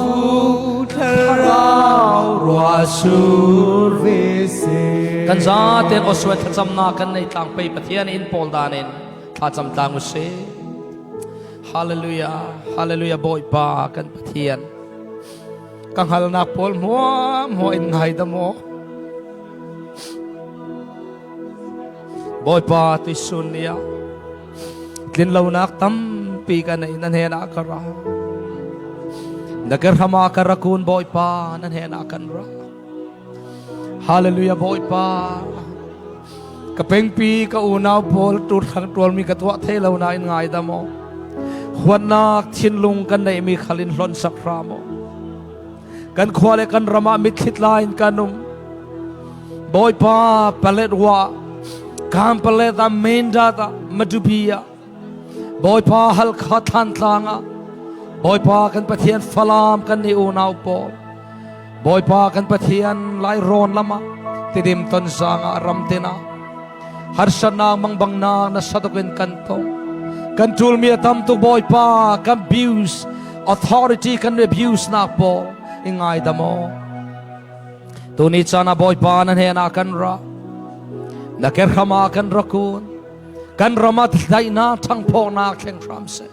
Thlarau ruah sur ve seh. Kan zate in aw suai thlacamna kan nei tlang pei Pathian in pawl danin thlacam tlang u sih. Hallelujah, hallelujah, Bawipa kan Pathian. Ka hngalnak pawl hmuahhmuah in ngaidam aw. Bawipa, tuisun ni-ah tlinlonak tampi ka nei, na hnenah ka ra. Na kehramah ka rak un, Bawipa, na hnenah kan ra. Hallelujah, Bawipa. Ka pengpi, ka unau pawl, ṭuthlang ṭualmi ka tuah thei lo nain ngaidam aw. Huatnak thinlung kan neihmi khal in hlonsak hram aw. Kan khua le kan ramah mitthli tla in kan um. Bawipa, Paletwa, Kanpalet ah, Mindat ah, Matupi ah, Bawipa, Halkha, Thantlang ah, Bawipa kan Pathian, Falam kan ni unau pawl, Bawipa kan Pathian, Lairawn lamah, Tidim, Tonzang ah, Ramtin ah, harsatnak, mangbanghnak nasa takin kan tong. Kan ṭulmi a tam tuk, Bawipa, kan abuse, authority kan abuse nak pawl i ngaidam aw. Tuni caan ah, Bawipa, na hnenah kan ra. Na kehramah kan rak un. Kan ram ah daihnak, ṭhangphawknak thleng hram seh.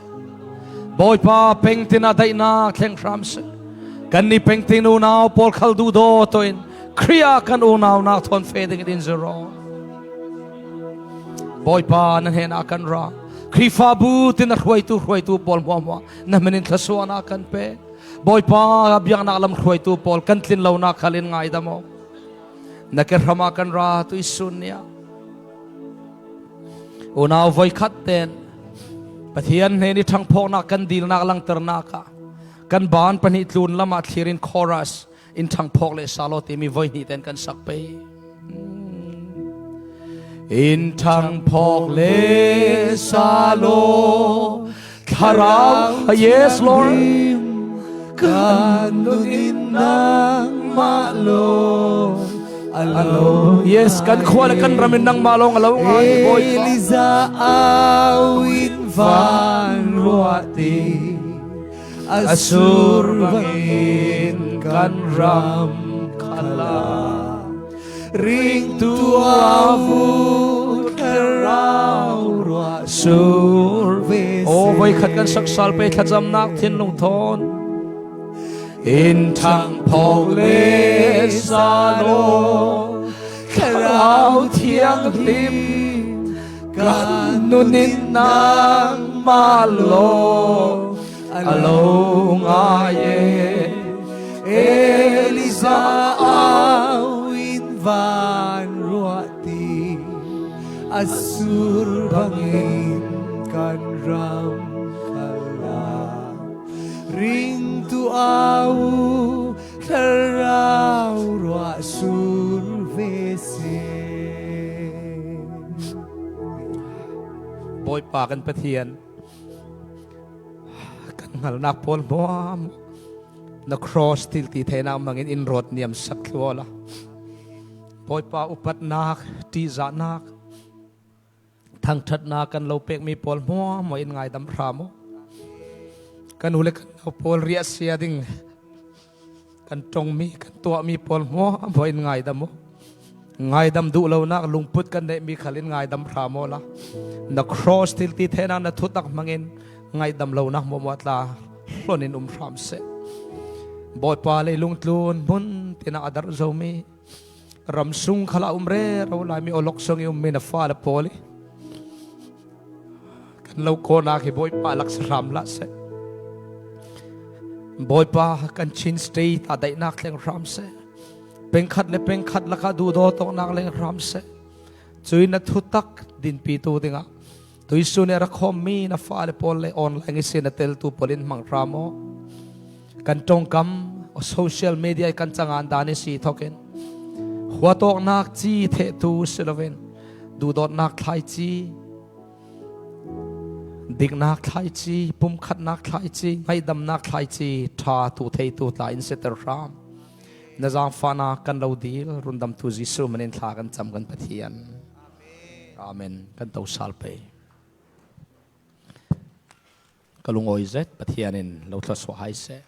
Bawipa, pengtin ah daihnak thleng hram seh. Kannih pengtin unau pawl khal duhdaw tawh in Khrih ah kan unaunak thawn fe dingin in zir aw. Bawipa, na hnenah kan ra. Khrihfabu tin a hruaitu, hruaitu pawl hmuahhmuah na hmin in thluasuahnak kan pek. Bawipa, biaknak lam hruaitu pawl kan tlinlonak khal in ngaidam aw. Na kehramah kan ra, tuisun ni-ah. Unau voikhat ten Pathian hnen i ṭhangphawknak kan dilnak langternak ah kan band pahnih tlun lamah thlir in chorus in ṭhangphawk le sal aw timi voi hnih ten kan sak pei. In ṭhangphawk le sal aw, Thlarau, yes, Lord. Kan nun in nangmah lawng a lo. Yes, kan khua le kan ram in nangmah lawng a lo ngai, Bawipa. Elijah au in van ruat in, a sur bangin kan ram kal a, ringtu au, Thlarau ruah sur ve seh. Aw, voikhat kan sak sal pei, thlacamnak thinlung thawn. In ṭhangphawk le sal aw, Thlarau Thianghlim, kan nun in nangmah lawng a lo ngai e. Elijah au in van ruat in, a sur bangin kan ram kal a, ringtu au, Thlarau ruah sur ve seh. Bawipa kan Pathian, kan hngalnak pawl hmuahhmuah na cross thiltitheinak hmangin in rawt niamsak thlu aw la. Bawipa, upatnak, ṭihzahnak, thangṭhatnak kan lo pekmi pawl hmuahhmuah in ngaidam hram aw. Kan u le kan nau pawl riahsia ding kan ṭongmi, kan tuahmi pawl hmuahhmuah in ngaidam aw. Ngaidam duh lonak lungput kan neihmi khal in ngaidam hram aw la. Na cross thiltitheinak, na thutak hmangin ngaidam lonak hmuahhmuah tla hlon in um hram seh. Bawipa, leilung tlun hmun tinah a darh zomi, ramsung khalah um rero laimi, awlok sung i ummi na fale pawl i kan lo kawhnak hi, Bawipa, laksia hram hlah seh. Bawipa, kan Chin State ah daihnak thleng hram seh. Pengkhat le pengkhat lakah duhdaw tawknak leng hram seh. Cuih na thutak dinpitu dingah Jesu nih a ra khawm mi na fale pawl le online i si na teltu pawl in hmang hram aw. Kan ṭongkam social media i kan cangan dan i si thokin huatawknak ci thehtu si loin duhdawtnak thlaici, diknak thlaici, pumkhatnak thlaici, ngaihdamnak thlaici ṭha tu theitu tla in siter hram. Na zangfahnak kan lo dil, rundamtu Jesu manin thla kan cam kan Pathian. Amen. Kan to sal pei. Ka lungawi zet Pathian in lo thluasuah hai seh.